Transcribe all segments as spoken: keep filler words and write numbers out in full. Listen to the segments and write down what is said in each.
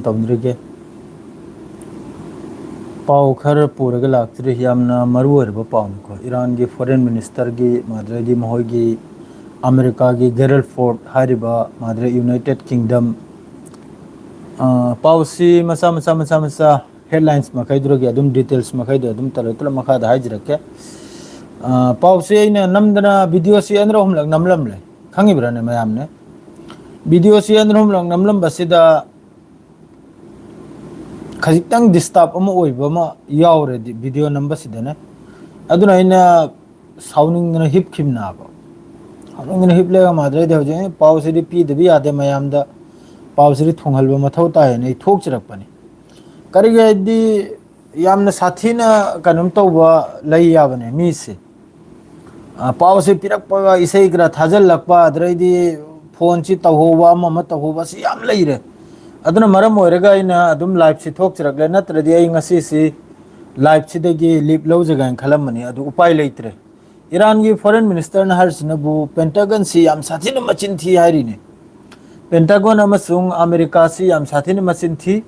ꯇꯧꯖꯔꯒꯦ꯫ ꯄꯥꯎ ꯈꯔ ꯄꯨꯔꯒ ꯂꯥꯛꯆꯔꯤ, ꯌꯥꯝꯅ ꯃꯔꯨ ꯑꯣꯏꯔꯕ ꯄꯥꯎꯅꯤꯀꯣ꯫ ꯏꯔꯥꯟꯒꯤ ꯐꯣꯔꯦꯟ ꯃꯤꯅꯤꯁꯇꯔꯒꯤ, ꯃꯥꯗ꯭ꯔꯦꯗꯤ ꯃꯈꯣꯏꯒꯤ ꯑꯃꯦꯔꯤꯀꯥꯒꯤ ꯒꯦꯔꯜ ꯐꯣꯔꯠ ꯍꯥꯏꯔꯤꯕ, ꯃꯥꯗ꯭ꯔꯦ ꯌꯨꯅꯥꯏꯇꯦꯠ ꯀꯤꯡꯗꯝ, ꯑ, ꯄꯥꯎꯁꯤ ꯃꯆꯥ ꯃꯆꯥ ꯃꯆꯥ ꯃꯆꯥ, ꯍꯦꯗꯂꯥꯏꯟꯁ ꯃꯈꯩꯗꯨꯗꯒꯤ ꯑꯗꯨꯝ ꯗꯤꯇꯦꯜꯁ ꯃꯈꯩꯗꯣ ꯑꯗꯨꯝ ꯇꯔꯛ ꯇꯔꯛ ꯃꯈꯥꯗ ꯍꯥꯏꯖꯔꯛꯀꯦ꯫ ꯑ, ꯄꯥꯎꯁꯤ ꯑꯩꯅ ꯅꯝꯗꯅ ꯚꯤꯗꯤꯑꯣꯁꯤ ꯑꯅꯤꯔꯛ ꯑꯍꯨꯝꯂꯛ ꯅꯝꯂꯝꯂꯦ, ꯈꯪꯉꯤꯕ꯭ꯔꯥꯅꯦ ꯃꯌꯥꯝꯅ? ꯚꯤꯗꯤꯑꯣꯁꯤ ꯑꯅꯤꯔꯛ ꯑꯍꯨꯝꯂꯛ ꯅꯝꯂꯝꯕꯁꯤꯗ ꯈꯖꯤꯛꯇꯪ ꯗꯤꯁꯇꯥꯔꯕ ꯑꯃ ꯑꯣꯏꯕ ꯑꯃ ꯌꯥꯎꯔꯦ ꯚꯤꯗꯤꯑꯣ ꯅꯝꯕꯁꯤꯗꯅꯦ꯫ ꯑꯗꯨꯅ ꯑꯩꯅ ꯁꯥꯎꯅꯤꯡꯗꯅ ꯍꯤꯞꯈꯤꯕꯅꯦꯕ꯫ ꯁꯥꯎꯅꯤꯡꯗꯅ ꯍꯤꯞꯂꯒ ꯃꯥꯗ꯭ꯔꯦꯗꯤ ꯍꯧꯖꯤꯛ ꯑꯩ ꯄꯥꯎꯁꯤꯗꯤ ꯄꯤꯗꯕ ꯌꯥꯗꯦ, ꯃꯌꯥꯝꯗ ꯄꯥꯎꯁꯤꯗꯤ ꯊꯨꯡꯍꯜꯕ ꯃꯊꯧ ꯇꯥꯏꯌꯦꯅ ꯑꯩ ꯊꯣꯛꯆꯔꯛꯄꯅꯤ꯫ ꯀꯔꯤꯒꯤ ꯍꯥꯏꯗꯤ ꯌꯥꯝꯅ ꯁꯥꯊꯤꯅ ꯀꯩꯅꯣꯝ ꯇꯧꯕ ꯂꯩ ꯌꯥꯕꯅꯦ ꯃꯤꯁꯦ꯫ ꯑ, ꯄꯥꯎꯁꯦ ꯄꯤꯔꯛꯄꯒ ꯏꯁꯩ ꯈꯔ ꯊꯥꯖꯤꯜꯂꯛꯄ, ꯑꯗꯨꯗꯩꯗꯤ ꯐꯣꯟꯁꯤ ꯇꯧꯍꯧꯕ, ꯑꯃ ꯑꯃ ꯇꯧꯍꯧꯕ, ꯑꯁꯤ ꯌꯥꯝ ꯂꯩꯔꯦ꯫ ꯑꯗꯨꯅ ꯃꯔꯝ ꯑꯣꯏꯔꯒ ꯑꯩꯅ ꯑꯗꯨꯝ ꯂꯥꯏꯚꯁꯤ ꯊꯣꯛꯆꯔꯛꯂꯦ, ꯅꯠꯇ꯭ꯔꯗꯤ ꯑꯩ ꯉꯁꯤꯁꯤ ꯂꯥꯏꯚꯁꯤꯗꯒꯤ ꯂꯤꯞ ꯂꯧꯖꯒꯦꯅ ꯈꯜꯂꯝꯕꯅꯤ, ꯑꯗꯨ ꯎꯄꯥꯏ ꯂꯩꯇ꯭ꯔꯦ꯫ ꯏꯔꯥꯟꯒꯤ ꯐꯣꯔꯦꯟ ꯃꯤꯅꯤꯁꯇꯔꯅ ꯍꯥꯏꯔꯤꯁꯤꯅꯕꯨ ꯄꯦꯟꯇꯥꯒꯟꯁꯤ ꯌꯥꯝ ꯁꯥꯊꯤꯅ ꯃꯆꯤꯟ ꯊꯤ ꯍꯥꯏꯔꯤꯅꯦ꯫ ꯄꯦꯟꯇꯥꯒꯣꯟ ꯑꯃꯁꯨꯡ ꯑꯃꯦꯔꯤꯀꯥꯁꯤ ꯌꯥꯝ ꯁꯥꯊꯤꯅ ꯃꯆꯤꯟ ꯊꯤ꯫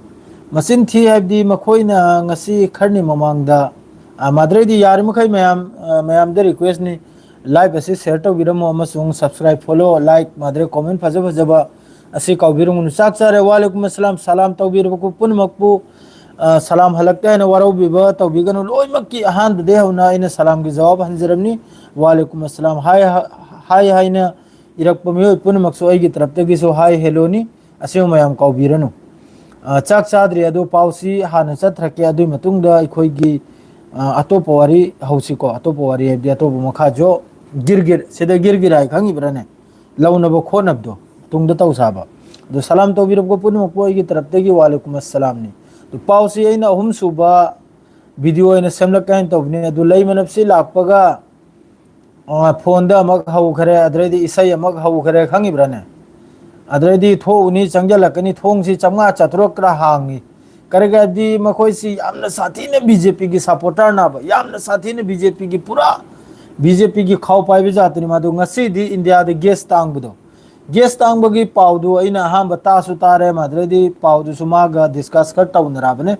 ꯃꯆꯤꯟ ꯊꯤ ꯍꯥꯏꯕꯗꯤ ꯃꯈꯣꯏꯅ ꯉꯁꯤ ꯈꯔꯅꯤ ꯃꯃꯥꯡꯗ, ꯑ, ꯃꯥꯗ꯭ꯔꯦꯗꯤ ꯌꯥꯔꯤꯃꯈꯩ ꯃꯌꯥꯝ, ꯑ, ꯃꯌꯥꯝꯗ ꯔꯤꯀ꯭ꯋꯦꯁꯅꯤ, ꯂꯥꯏꯚ ꯑꯁꯤ ꯁꯤꯌꯔ ꯇꯧꯕꯤꯔꯝꯃꯣ ꯑꯃꯁꯨꯡ ꯁꯕꯁꯀ꯭ꯔꯥꯏꯕ, ꯐꯣꯂꯣ, ꯂꯥꯏꯛ, ꯃꯥꯗ꯭ꯔꯦ ꯀꯣꯃꯦꯟ ꯐꯖ ꯐꯖꯕ ꯑꯁꯤ ꯀꯥꯎꯕꯤꯔꯝꯒꯅꯨ꯫ ꯆꯥꯛ ꯆꯥꯔꯦ, ꯋꯥꯂꯦꯀꯨꯝ ꯑꯁꯂꯥꯝ, ꯁꯂꯥꯝ ꯇꯧꯕꯤꯔꯕ ꯄꯨꯝꯅꯃꯛꯄꯨ, ꯑ, ꯁꯂꯥꯝ ꯍꯜꯂꯛꯇꯦ ꯍꯥꯏꯅ ꯋꯥꯔꯧꯕꯤꯕ ꯇꯧꯕꯤꯒꯅꯨ꯫ ꯂꯣꯏꯅꯃꯛꯀꯤ ꯑꯍꯥꯟꯕꯗꯒꯤ ꯍꯧꯅ ꯑꯩꯅ ꯁꯂꯥꯝꯒꯤ ꯖꯋꯥꯕ ꯍꯟꯖꯔꯝꯅꯤ꯫ ꯋꯥꯂꯦꯀꯨꯝ ꯑꯁꯂꯥꯝ ꯍꯥꯏ, ꯍꯥꯏ ꯍꯥꯏꯅ ꯏꯔꯛꯄ ꯃꯤꯑꯣꯏ ꯄꯨꯝꯅꯃꯛꯁꯨ ꯑꯩꯒꯤ ꯇꯔꯞꯇꯒꯤꯁꯨ ꯍꯥꯏ ꯍꯦꯂꯣꯅꯤ꯫ ꯑꯁꯤꯕꯨ ꯃꯌꯥꯝ ꯀꯥꯎꯕꯤꯔꯅꯨ꯫ ꯑ, ꯆꯥꯛ ꯆꯥꯗ꯭ꯔꯤ, ꯑꯗꯨ ꯄꯥꯎꯁꯤ ꯍꯥꯟꯅ ꯆꯠꯊꯔꯛꯀꯦ꯫ ꯑꯗꯨꯒꯤ ꯃꯇꯨꯡꯗ ꯑꯩꯈꯣꯏꯒꯤ, ꯑ, ꯑꯇꯣꯞꯄ ꯋꯥꯔꯤ ꯍꯧꯁꯤꯀꯣ꯫ ꯑꯇꯣꯞꯄ ꯋꯥꯔꯤ ꯍꯥꯏꯕꯗꯤ ꯑꯇꯣꯞꯄ ꯃꯈꯥ ꯖꯣ ꯒꯤꯔꯒꯤꯔ, ꯁꯤꯗ ꯒꯤꯔꯒꯤꯔ ꯍꯥꯏ ꯈꯪꯉꯤꯕ꯭ꯔꯥꯅꯦ? ꯂꯧꯅꯕ ꯈꯣꯠꯅꯕꯗꯣ ꯇꯨꯡꯗ ꯇꯧ ꯁꯥꯕ꯫ ꯑꯗꯣ ꯁꯂꯥꯝ ꯇꯧꯕꯤꯔꯛꯄ ꯄꯨꯝꯅꯃꯛꯄꯨ ꯑꯩꯒꯤ ꯇꯔꯞꯇꯒꯤ ꯋꯥꯂꯦꯀꯨꯝ ꯑꯁꯂꯥꯝꯅꯤ꯫ ꯑꯗꯣ ꯄꯥꯎꯁꯤ ꯑꯩꯅ ꯑꯍꯨꯝꯁꯨꯕ ꯚꯤꯗꯤꯑꯣ ꯑꯣꯏꯅ ꯁꯦꯝꯂꯛꯀꯦ ꯍꯥꯏꯅ ꯇꯧꯕꯅꯤ꯫ ꯑꯗꯨ ꯂꯩ ꯃꯅꯞꯁꯤ ꯂꯥꯛꯄꯒ, ꯑ, ꯐꯣꯟꯗ ꯑꯃꯨꯛ ꯍꯧꯈ꯭ꯔꯦ, ꯑꯗꯨꯗꯩꯗꯤ ꯏꯁꯩ ꯑꯃꯨꯛ ꯍꯧꯈ꯭ꯔꯦ, ꯈꯪꯉꯤꯕ꯭ꯔꯥꯅꯦ? ꯑꯗꯨꯗꯩꯗꯤ ꯊꯣꯛꯎꯅꯤ, ꯆꯪꯁꯤꯜꯂꯛꯀꯅꯤ, ꯊꯣꯡꯁꯤ ꯆꯥꯝꯃꯉꯥ ꯆꯥꯇ꯭ꯔꯨꯛ ꯈꯔ ꯍꯥꯡꯉꯤ꯫ ꯀꯔꯤꯒꯤ ꯍꯥꯏꯕꯗꯤ ꯃꯈꯣꯏꯁꯤ ꯌꯥꯝꯅ ꯁꯥꯊꯤꯅ ꯕꯤ ꯖꯦ ꯄꯤꯒꯤ ꯁꯄꯣꯔꯇꯔꯅꯦꯕ, ꯌꯥꯝꯅ ꯁꯥꯊꯤꯅ ꯕꯤ ꯖꯦ ꯄꯤꯒꯤ ꯄꯨꯔꯥ ꯕꯤ ꯖꯦ ꯄꯤꯒꯤ ꯈꯥꯎ ꯄꯥꯏꯕ ꯖꯥꯠꯇꯨꯅꯤ ꯃꯥꯗꯣ꯫ ꯉꯁꯤꯗꯤ ꯏꯟꯗꯤꯌꯥꯗ ꯒ꯭ꯌꯥꯁ ꯇꯥꯡꯕꯗꯣ, ꯒ꯭ꯌꯥꯁ ꯇꯥꯡꯕꯒꯤ ꯄꯥꯎꯗꯨ ꯑꯩꯅ ꯑꯍꯥꯟꯕ ꯇꯥꯁꯨ ꯇꯥꯔꯦ, ꯃꯗꯨꯗꯩꯗꯤ ꯄꯥꯎꯗꯨꯁꯨ ꯃꯥꯒ ꯗꯤꯁꯀꯁ ꯈꯔ ꯇꯧꯅꯔꯕꯅꯦ꯫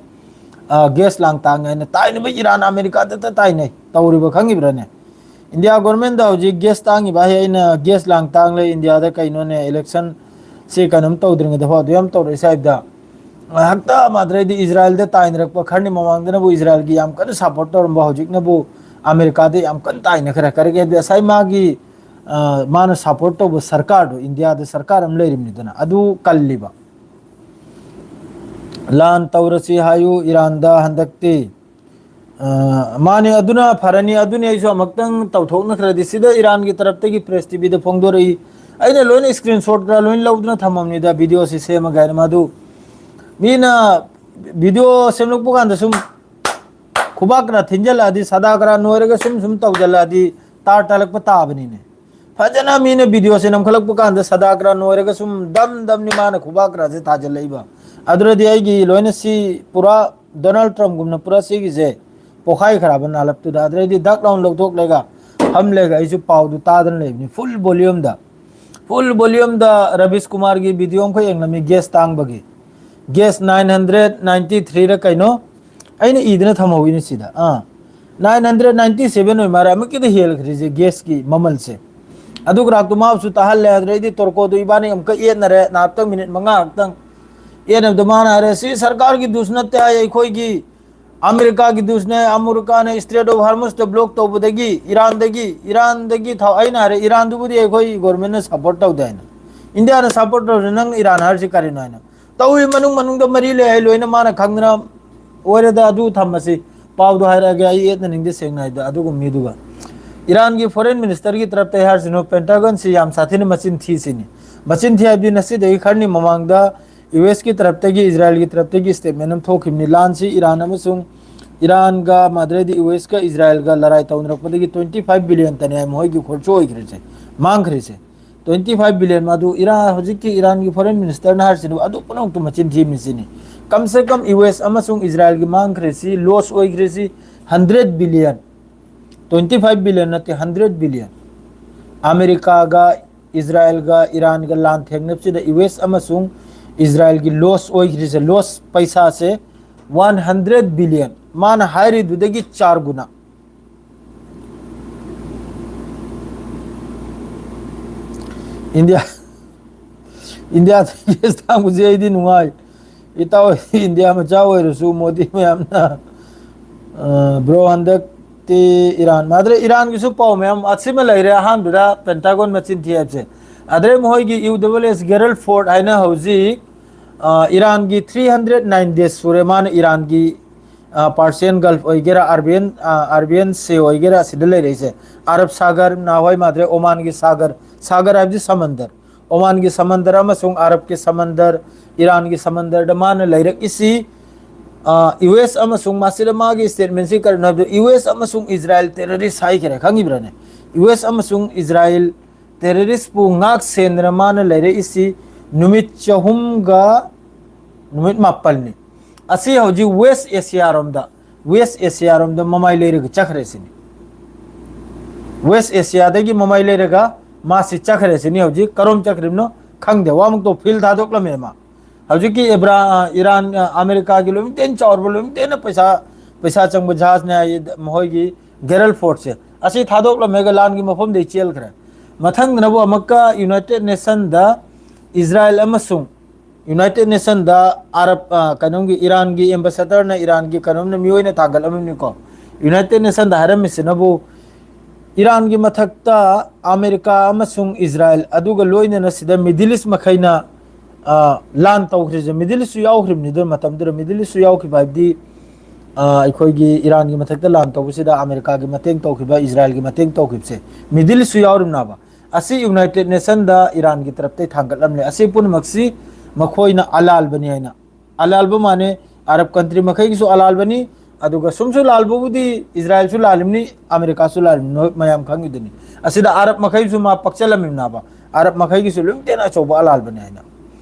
ꯑ, ꯒ꯭ꯌꯥꯁ ꯂꯥꯡ ꯇꯥꯡꯉꯦ ꯍꯥꯏꯅ ꯇꯥꯏꯅꯕ ꯏꯔꯥꯟ ꯑꯃꯦꯔꯤꯀꯥꯗꯇ ꯇꯥꯏꯅꯩ, ꯇꯧꯔꯤꯕ ꯈꯪꯉꯤꯕ꯭ꯔꯥꯅꯦ? ꯏꯟꯗꯤꯌꯥ ꯒꯣꯔꯃꯦꯟꯗ ꯍꯧꯖꯤꯛ ꯒ꯭ꯌꯥꯁ ꯇꯥꯡꯉꯤꯕ ꯍꯥꯏ, ꯑꯩꯅ ꯒ꯭ꯌꯥꯁ ꯂꯥꯡ ꯇꯥꯡꯂꯦ ꯏꯟꯗꯤꯌꯥꯗ, ꯀꯩꯅꯣꯅꯦ, ꯏꯂꯦꯛꯁꯟ ꯁꯤ ꯀꯩꯅꯣꯝ ꯇꯧꯗ꯭ꯔꯤꯉꯩꯗ ꯍꯣ ꯑꯗꯨ ꯌꯥꯝ ꯇꯧꯔꯛꯏꯁꯦ ꯍꯥꯏꯕꯗ, ꯉꯥꯏꯍꯥꯛꯇ ꯃꯗꯨꯗꯩꯗꯤ ꯏꯖꯔꯥꯏꯜꯗ ꯇꯥꯏꯅꯔꯛꯄ ꯈꯔꯅꯤ ꯃꯃꯥꯡꯗꯅꯕꯨ ꯏꯖꯔꯥꯏꯜꯒꯤ ꯌꯥꯝ ꯀꯟꯅ ꯁꯞꯄꯣꯔꯠ ꯇꯧꯔꯝꯕ ꯍꯧꯖꯤꯛꯅꯕꯨ ꯑꯃꯦꯔꯤꯀꯥꯗ ꯌꯥꯝ ꯀꯟꯅ ꯇꯥꯏꯅꯈ꯭ꯔꯦ꯫ ꯀꯔꯤꯒꯤ ꯍꯥꯏꯕꯗꯤ ꯉꯁꯥꯏ ꯃꯥꯒꯤ, ꯑ, ꯃꯥꯅ ꯁꯞꯄꯣꯔꯠ ꯇꯧꯕ ꯁꯔꯀꯥꯔꯗꯣ, ꯏꯟꯗꯤꯌꯥꯗ ꯁꯔꯀꯥꯔ ꯑꯃ ꯂꯩꯔꯤꯕꯅꯤꯗꯅ, ꯑꯗꯨ ꯀꯜꯂꯤꯕ꯫ ꯂꯥꯟ ꯇꯧꯔꯁꯤ ꯍꯥꯏꯌꯨ ꯏꯔꯥꯟꯗ ꯍꯟꯗꯛꯇꯤ꯫ ꯑ, ꯃꯥꯅꯤ, ꯑꯗꯨꯅ ꯐꯔꯅꯤ꯫ ꯑꯗꯨꯅꯤ ꯑꯩꯁꯨ ꯑꯃꯨꯛꯇꯪ ꯇꯧꯊꯣꯛꯅꯈ꯭ꯔꯗꯤ꯫ ꯁꯤꯗ ꯏꯔꯥꯟꯒꯤ ꯇꯔꯞꯇꯒꯤ ꯄ꯭ꯔꯦꯁ ꯇꯤꯚꯤꯗ ꯐꯣꯡꯗꯣꯔꯛꯏ꯫ ꯑꯩꯅ ꯂꯣꯏꯅ ꯁ꯭ꯀ꯭ꯔꯤꯟ ꯁꯣꯠꯀ ꯂꯣꯏꯅ ꯂꯧꯗꯨꯅ ꯊꯝꯃꯝꯅꯤꯗ, ꯚꯤꯗꯤꯑꯣꯁꯤ ꯁꯦꯝꯃꯒ ꯍꯥꯏꯅ꯫ ꯃꯗꯨ ꯃꯤꯅ ꯚꯤꯗꯤꯑꯣ ꯁꯦꯝꯂꯛꯄ ꯀꯥꯟꯗ ꯁꯨꯝ ꯈꯨꯕꯥꯛ ꯈꯔ ꯊꯤꯟꯖꯜꯂꯛꯑꯗꯤ, ꯁꯗꯥ ꯈꯔ ꯅꯣꯏꯔꯒ ꯁꯨꯝ ꯁꯨꯝ ꯇꯧꯖꯜꯂꯛꯑꯗꯤ, ꯇꯥꯔ ꯇꯥꯜꯂꯛꯄ ꯇꯥꯕꯅꯤꯅꯦ꯫ ꯐꯖꯅ ꯃꯤꯅ ꯚꯤꯗꯤꯑꯣꯁꯦ ꯅꯝꯈꯠꯂꯛꯄ ꯀꯥꯟꯗ ꯁꯗꯥ ꯈꯔ ꯅꯣꯏꯔꯒ ꯁꯨꯝ ꯗꯝ ꯗꯝꯅꯤ ꯃꯥꯅ ꯈꯨꯕꯥꯛ ꯈꯔꯁꯦ ꯊꯥꯖꯤꯜꯂꯛꯏꯕ꯫ ꯑꯗꯨꯗꯗꯤ ꯑꯩꯒꯤ ꯂꯣꯏꯅ ꯁꯤ ꯄꯨꯔꯥ ꯗꯣꯅꯥꯜꯗ ꯇ꯭ꯔꯝꯞꯒꯨꯝꯅ ꯄꯨꯔꯥ ꯁꯤꯒꯤꯁꯦ ꯄꯣꯈꯥꯏꯈ꯭ꯔꯕ ꯅꯥꯂꯞꯇꯨꯗ꯫ ꯑꯗꯨꯗꯩꯗꯤ ꯗꯛ ꯂꯥꯎꯅ ꯂꯧꯊꯣꯛꯂꯒ ꯐꯝꯂꯒ ꯑꯩꯁꯨ ꯄꯥꯎꯗꯨ ꯇꯥꯗꯅ ꯂꯩꯕꯅꯤ꯫ ꯐꯨꯜ ꯚꯣꯂ꯭ꯌꯨꯝꯗ, ꯐꯨꯜ ꯚꯣꯂ꯭ꯌꯨꯝꯗ ꯔꯕꯤꯁ ꯀꯨꯃꯥꯔꯒꯤ ꯚꯤꯗꯤꯑꯣ ꯑꯃꯈꯛ ꯌꯦꯡꯂꯝꯃꯤ, ꯒ꯭ꯌꯥꯁ ꯇꯥꯡꯕꯒꯤ꯫ ꯒ꯭ꯌꯥꯁ ꯅꯥꯏꯟ ꯍꯟꯗ꯭ꯔꯦꯠ ꯅꯥꯏꯟꯇꯤ ꯊ꯭ꯔꯤꯔ ꯀꯩꯅꯣ ꯑꯩꯅ ꯏꯗꯅ ꯊꯝꯍꯧꯋꯤꯅꯦ ꯁꯤꯗ꯫ ꯑꯥ, ꯅꯥꯏꯟ ꯍꯟꯗ꯭ꯔꯦꯠ ꯅꯥꯏꯟꯇꯤ ꯁꯦꯚꯦꯟ ꯑꯣꯏ ꯃꯥꯜꯂꯦ, ꯑꯃꯨꯛꯀꯤꯗ ꯍꯦꯜꯈ꯭ꯔꯤꯁꯦ ꯒ꯭ꯌꯥꯁꯀꯤ ꯃꯃꯜꯁꯦ꯫ ꯑꯗꯨ ꯈꯔꯥꯛꯇꯨ ꯃꯥꯕꯨꯁꯨ ꯇꯥꯍꯜꯂꯦ꯫ ꯑꯗꯨꯗꯩꯗꯤ ꯇꯣꯔꯀꯣꯗꯨ ꯏꯕꯥꯅꯤ ꯑꯃꯨꯛꯀ ꯌꯦꯠꯅꯔꯦ, ꯉꯥꯏꯍꯥꯛꯇꯪ, ꯃꯤꯅꯤꯠ ꯃꯉꯥ ꯈꯛꯇꯪ ꯌꯦꯠꯅꯕꯗ ꯃꯥꯅ ꯍꯥꯏꯔꯦ, "ꯁꯤ ꯁꯔꯀꯥꯔꯒꯤ ꯗꯨꯁ ꯅꯠꯇꯦ" ꯍꯥꯏ, "ꯑꯩꯈꯣꯏꯒꯤ ꯑꯃꯦꯔꯤꯀꯥꯒꯤ ꯗꯨꯁꯅꯦ, ꯑꯃꯦꯔꯤꯀꯥꯅ ꯏꯁꯇ꯭ꯔꯦꯠ ꯑꯣꯐ ꯍꯥꯔꯃꯨꯁꯇ ꯕ꯭ꯂꯣꯛ ꯇꯧꯕꯗꯒꯤ, ꯏꯔꯥꯟꯗꯒꯤ, ꯏꯔꯥꯟꯗꯒꯤ ꯊꯥꯎ", ꯑꯩꯅ ꯍꯥꯏꯔꯦ, "ꯏꯔꯥꯟꯗꯨꯕꯨꯗꯤ ꯑꯩꯈꯣꯏ ꯒꯣꯔꯃꯦꯟꯅ ꯁꯞꯄꯣꯔꯠ ꯇꯧꯗꯦ" ꯍꯥꯏꯅ꯫ "ꯏꯟꯗꯤꯌꯥꯅ ꯁꯞꯄꯣꯔꯠ ꯇꯧꯔꯁꯨ ꯅꯪ ꯏꯔꯥꯟ ꯍꯥꯏꯔꯤꯁꯤ ꯀꯔꯤꯅꯣ?" ꯍꯥꯏꯅ꯫ ꯇꯧꯏ, ꯃꯅꯨꯡ ꯃꯅꯨꯡꯗ ꯃꯔꯤ ꯂꯩ ꯍꯥꯏ, ꯂꯣꯏꯅ ꯃꯥꯅ ꯈꯪꯗꯅ ꯑꯣꯏꯔꯦꯗ꯫ ꯑꯗꯨ ꯊꯝꯃꯁꯤ, ꯄꯥꯎꯗꯣ ꯍꯥꯏꯔꯛꯑꯒꯦ꯫ ꯑꯩ ꯌꯦꯠꯅꯅꯤꯡꯗꯦ, ꯁꯦꯡꯅ ꯍꯥꯏꯗ ꯑꯗꯨꯒꯨꯝ ꯃꯤꯗꯨꯒ꯫ ꯏꯔꯥꯟꯒꯤ ꯐꯣꯔꯦꯟ ꯃꯤꯅꯤꯁꯇꯔꯒꯤ ꯇꯔꯞꯇ ꯑꯩ ꯍꯥꯏꯔꯁꯤꯅꯨ, ꯄꯦꯟꯇꯥꯒꯟꯁꯤ ꯌꯥꯝ ꯁꯥꯊꯤꯅ ꯃꯆꯤꯟ ꯊꯤꯁꯤꯅꯤ꯫ ꯃꯆꯤꯟ ꯊꯤ ꯍꯥꯏꯕꯗꯤ ꯉꯁꯤꯗꯒꯤ ꯈꯔꯅꯤ ꯃꯃꯥꯡꯗ ꯌꯨ ꯑꯦꯁꯀꯤ ꯇꯔꯞꯇꯒꯤ, ꯏꯖꯔꯥꯏꯜꯒꯤ ꯇꯔꯞꯇꯒꯤ ꯁ꯭ꯇꯦꯠꯃꯦꯟ ꯑꯃ ꯊꯣꯛꯈꯤꯕꯅꯤ꯫ ꯂꯥꯟꯁꯤ ꯏꯔꯥꯟ ꯑꯃꯁꯨꯡ ꯏꯔꯥꯟꯒ, ꯃꯗꯨꯗꯩꯗꯤ ꯌꯨ ꯑꯦꯁꯀ ꯏꯖꯔꯥꯏꯜꯒ ꯂꯔꯥꯏ ꯇꯧꯅꯔꯛꯄꯗꯒꯤ twenty five billion ꯇꯅꯤ ꯍꯥꯏ ꯃꯈꯣꯏꯒꯤ ꯈꯣꯔꯁ ꯑꯣꯏꯈ꯭ꯔꯤꯁꯦ, ꯃꯥꯡꯈ꯭ꯔꯤꯁꯦ꯫ Twenty five billion, ꯃꯗꯨ ꯏꯔꯥꯟ, ꯍꯧꯖꯤꯛꯀꯤ ꯏꯔꯥꯟꯒꯤ ꯐꯣꯔꯦꯟ ꯃꯤꯅꯤꯁꯇꯔꯅ ꯍꯥꯏꯔꯤꯁꯤꯅ ꯑꯗꯨ ꯄꯨꯝꯅꯃꯛꯇꯨ ꯃꯆꯤꯟ ꯊꯤ ꯃꯤꯁꯤꯅꯤ꯫ ꯀꯝ ꯁꯦ ꯀꯝ ꯌꯨ ꯑꯦꯁ ꯑꯃꯁꯨꯡ ꯏꯖꯔꯥꯏꯜꯒꯤ ꯃꯥꯡꯈ꯭ꯔꯤꯁꯤ, ꯂꯣꯁ ꯑꯣꯏꯈ꯭ꯔꯤꯁꯤ hundred billion, twenty five billion ꯅꯠꯇꯦ, hundred billion꯫ ꯑꯃꯦꯔꯤꯀꯥꯒ ꯏꯖꯔꯥꯏꯜꯒ ꯏꯔꯥꯟꯒ ꯂꯥꯟ ꯊꯦꯡꯅꯕꯁꯤꯗ ꯌꯨ ꯑꯦꯁ ꯑꯃꯁꯨꯡ ꯏꯖꯔꯥꯏꯜꯒꯤ ꯂꯣꯁ ꯑꯣꯏꯈ꯭ꯔꯤꯁꯦ, ꯂꯣꯁ ꯄꯩꯁꯥꯁꯦ ꯋꯥꯟ ꯍꯟꯗ꯭ꯔꯦꯠ ꯕꯤꯂꯤꯌꯟ, ꯃꯥꯅ ꯍꯥꯏꯔꯤꯗꯨꯗꯒꯤ ꯆꯥꯔ ꯒꯨꯅ꯫ ꯏꯟꯗꯤꯌꯥ, ꯏꯟꯗꯤꯌꯥꯗ ꯒ꯭ꯌꯥꯁ ꯇꯥꯡꯕꯁꯦ ꯑꯩꯗꯤ ꯅꯨꯡꯉꯥꯏ꯫ ꯏꯇꯥꯎ, ꯏꯟꯗꯤꯌꯥ ꯃꯆꯥ ꯑꯣꯏꯔꯁꯨ ꯃꯣꯗꯤ ꯃꯌꯥꯝꯅ, ꯑ, ꯕ꯭ꯔꯣ, ꯍꯟꯗꯛꯇꯤ ꯏꯔꯥꯟ, ꯃꯥꯗ꯭ꯔꯦ, ꯏꯔꯥꯟꯒꯤꯁꯨ ꯄꯥꯎ ꯃꯌꯥꯝ ꯑꯁꯤꯃ ꯂꯩꯔꯦ꯫ ꯑꯍꯥꯟꯕꯗ ꯄꯦꯟꯇꯥꯒꯣꯟ ꯃꯆꯤꯟ ꯊꯤ ꯍꯥꯏꯕꯁꯦ꯫ ꯑꯗꯩ ꯃꯈꯣꯏꯒꯤ ꯌꯨ ꯗꯕꯜ ꯑꯦꯁ ꯒꯦꯔꯜ ꯐꯣꯔꯠ ꯍꯥꯏꯅ ꯍꯧꯖꯤꯛ, ꯑ, ꯏꯔꯥꯟꯒꯤ ꯊ꯭ꯔꯤ ꯍꯟꯗ꯭ꯔꯦꯠ ꯅꯥꯏꯟ ꯗꯦꯖ ꯁꯨꯔꯦ ꯃꯥꯅ ꯏꯔꯥꯟꯒꯤ, ꯑ, ꯄꯥꯔꯁꯤꯌꯟ ꯒꯜꯐ ꯑꯣꯏꯒꯦꯔꯥ, ꯑꯔꯕꯤꯌꯟ, ꯑ, ꯑꯔꯕꯤꯌꯟ ꯁꯤ ꯑꯣꯏꯒꯦꯔꯥ, ꯑꯁꯤꯗ ꯂꯩꯔꯛꯏꯁꯦ꯫ ꯑꯔꯕ ꯁꯥꯒꯔ, ꯅꯍꯥꯟꯋꯥꯏ ꯃꯥꯗ꯭ꯔꯦ, ꯑꯣꯃꯥꯟꯒꯤ ꯁꯥꯒꯔ, ꯁꯥꯒꯔ ꯍꯥꯏꯕꯗꯤ ꯁꯃꯟꯗꯔ, ꯑꯣꯃꯥꯟꯒꯤ ꯁꯃꯟꯗꯔ ꯑꯃꯁꯨꯡ ꯑꯔꯕꯀꯤ ꯁꯃꯟꯗꯔ, ꯏꯔꯥꯟꯒꯤ ꯁꯃꯟꯗꯔꯗ ꯃꯥꯅ ꯂꯩꯔꯛꯏꯁꯤ, ꯑ, ꯌꯨ ꯑꯦꯁ ꯑꯃꯁꯨꯡ ꯃꯁꯤꯗ ꯃꯥꯒꯤ ꯁ꯭ꯇꯦꯠꯃꯦꯟꯁꯤ ꯀꯔꯤꯅꯣ ꯍꯥꯏꯕꯗ, ꯌꯨ ꯑꯦꯁ ꯑꯃꯁꯨꯡ ꯏꯖꯔꯥꯏꯜ ꯇꯦꯔꯣꯔꯤꯁ ꯍꯥꯏꯈꯔꯦ, ꯈꯪꯉꯤꯕ꯭ꯔꯥꯅꯦ? ꯌꯨ ꯑꯦꯁ ꯑꯃꯁꯨꯡ ꯏꯖꯔꯥꯏꯜ ꯇꯦꯔꯣꯔꯤꯁꯄꯨ ꯉꯥꯛ ꯁꯦꯟꯗꯅ ꯃꯥꯅ ꯂꯩꯔꯛꯏꯁꯤ ꯅꯨꯃꯤꯠ ꯆꯍꯨꯝꯒ ꯅꯨꯃꯤꯠ ꯃꯥꯄꯜꯅꯤ꯫ ꯑꯁꯤ ꯍꯧꯖꯤꯛ ꯋꯦꯁ ꯑꯦꯁꯤꯌꯥꯔꯣꯝꯗ, ꯋꯦꯁ ꯑꯦꯁꯤꯌꯥꯔꯣꯝꯗ ꯃꯃꯥꯏ ꯂꯩꯔꯒ ꯆꯠꯈ꯭ꯔꯦ ꯁꯤꯅꯤ꯫ ꯋꯦꯁ ꯑꯦꯁꯤꯌꯥꯗꯒꯤ ꯃꯃꯥꯏ ꯂꯩꯔꯒ ꯃꯥꯁꯤ ꯆꯠꯈ꯭ꯔꯦ ꯁꯤꯅꯤ꯫ ꯍꯧꯖꯤꯛ ꯀꯔꯣꯝ ꯆꯠꯈ꯭ꯔꯤꯕꯅꯣ ꯈꯪꯗꯦ, ꯋꯥꯃꯛꯇꯣ ꯐꯤꯜ ꯊꯥꯗꯣꯛꯂꯝꯃꯦ ꯃꯥ꯫ ꯍꯧꯖꯤꯛꯀꯤ ꯏꯕ꯭ꯔꯥ-, ꯑ, ꯏꯔꯥꯟ, ꯑ, ꯑꯃꯦꯔꯤꯀꯥꯒꯤ ꯂꯣꯏꯃꯛꯇꯩꯅ ꯆꯥꯎꯔꯕ, ꯂꯣꯏꯃꯛꯇꯩꯅ ꯄꯩꯁꯥ, ꯄꯩꯁꯥ ꯆꯪꯕ ꯖꯍꯥꯖꯅꯦ ꯍꯥꯏꯌꯦ, ꯃꯈꯣꯏꯒꯤ ꯒꯦꯔꯜ ꯐꯣꯔꯠꯁꯦ꯫ ꯑꯁꯤ ꯊꯥꯗꯣꯛꯂꯝꯃꯒ ꯂꯥꯟꯒꯤ ꯃꯐꯝꯗꯩ ꯆꯦꯜꯈ꯭ꯔꯦ꯫ ꯃꯊꯪꯗꯅꯕꯨ ꯑꯃꯨꯛꯀ ꯌꯨꯅꯥꯏꯇꯦꯠ ꯅꯦꯁꯟꯗ ꯏꯖꯔꯥꯏꯜ ꯑꯃꯁꯨꯡ ꯌꯨꯅꯥꯏꯇꯦꯠ ꯅꯦꯁꯟꯗ ꯑꯔꯕ, ꯑ, ꯀꯩꯅꯣꯝꯒꯤ ꯏꯔꯥꯟꯒꯤ ꯑꯦꯝꯕꯦꯁꯦꯗꯔꯅ ꯏꯔꯥꯟꯒꯤ ꯀꯩꯅꯣꯝꯅ ꯃꯤꯑꯣꯏꯅ ꯊꯥꯡꯒꯠꯂꯝꯃꯤꯅꯤꯀꯣ꯫ ꯌꯨꯅꯥꯏꯇꯦꯠ ꯅꯦꯁꯟꯗ ꯍꯥꯏꯔꯝꯃꯤꯁꯤꯅꯕꯨ ꯏꯔꯥꯟꯒꯤ ꯃꯊꯛꯇ ꯑꯃꯦꯔꯤꯀꯥ ꯑꯃꯁꯨꯡ ꯏꯖꯔꯥꯏꯜ, ꯑꯗꯨꯒ ꯂꯣꯏꯅꯅ ꯁꯤꯗ ꯃꯤꯗꯜ ꯏꯁ ꯃꯈꯩꯅ, ꯑ, ꯂꯥꯟ ꯇꯧꯈ꯭ꯔꯤꯁꯦ, ꯃꯤꯗꯜ ꯏꯁꯁꯨ ꯌꯥꯎꯈ꯭ꯔꯤꯕꯅꯤꯗ ꯃꯇꯝꯗꯨꯗ, ꯃꯤꯗꯜ ꯏꯁꯁꯨ ꯌꯥꯎꯈꯤꯕ ꯍꯥꯏꯕꯗꯤ, ꯑ, ꯑꯩꯈꯣꯏꯒꯤ ꯏꯔꯥꯟꯒꯤ ꯃꯊꯛꯇ ꯂꯥꯟ ꯇꯧꯕꯁꯤꯗ ꯑꯃꯦꯔꯤꯀꯥꯒꯤ ꯃꯇꯦꯡ ꯇꯧꯈꯤꯕ, ꯏꯖꯔꯥꯏꯜꯒꯤ ꯃꯇꯦꯡ ꯇꯧꯈꯤꯕꯁꯦ, ꯃꯤꯗꯜ ꯏꯁꯁꯨ ꯌꯥꯎꯔꯤꯕꯅꯦꯕ꯫ ꯑꯁꯤ ꯌꯨꯅꯥꯏꯇꯦꯠ ꯅꯦꯁꯟꯗ ꯏꯔꯥꯟꯒꯤ ꯇꯔꯞꯇꯩ ꯊꯥꯡꯒꯠꯂꯝꯂꯦ꯫ ꯑꯁꯤ ꯄꯨꯝꯅꯃꯛꯁꯤ ꯃꯈꯣꯏꯅ ꯑꯂꯥꯜꯕꯅꯤ ꯍꯥꯏꯅ, ꯑꯂꯥꯜꯕ ꯃꯥꯅꯦ, ꯑꯔꯕ ꯀꯟꯇ꯭ꯔꯤ ꯃꯈꯩꯒꯤꯁꯨ ꯑꯂꯥꯜꯕꯅꯤ, ꯑꯗꯨꯒ ꯁꯨꯝꯁꯨ ꯂꯥꯜꯕꯕꯨꯗꯤ ꯏꯖꯔꯥꯏꯜꯁꯨ ꯂꯥꯜꯂꯤꯕꯅꯤ, ꯑꯃꯦꯔꯤꯀꯥꯁꯨ ꯂꯥꯜꯂꯤꯕꯅꯤ, ꯅꯣꯏ ꯃꯌꯥꯝ ꯈꯪꯉꯤꯗꯨꯅꯤ꯫ ꯑꯁꯤꯗ ꯑꯔꯕ ꯃꯈꯩꯁꯨ ꯃꯥ ꯄꯛꯆꯜꯂꯝꯃꯤꯕꯅꯥꯕ, ꯑꯔꯕ ꯃꯈꯩꯒꯤꯁꯨ ꯂꯣꯏꯅ ꯑꯆꯧꯕ ꯑꯂꯥꯜꯕꯅꯤ ꯍꯥꯏꯅ꯫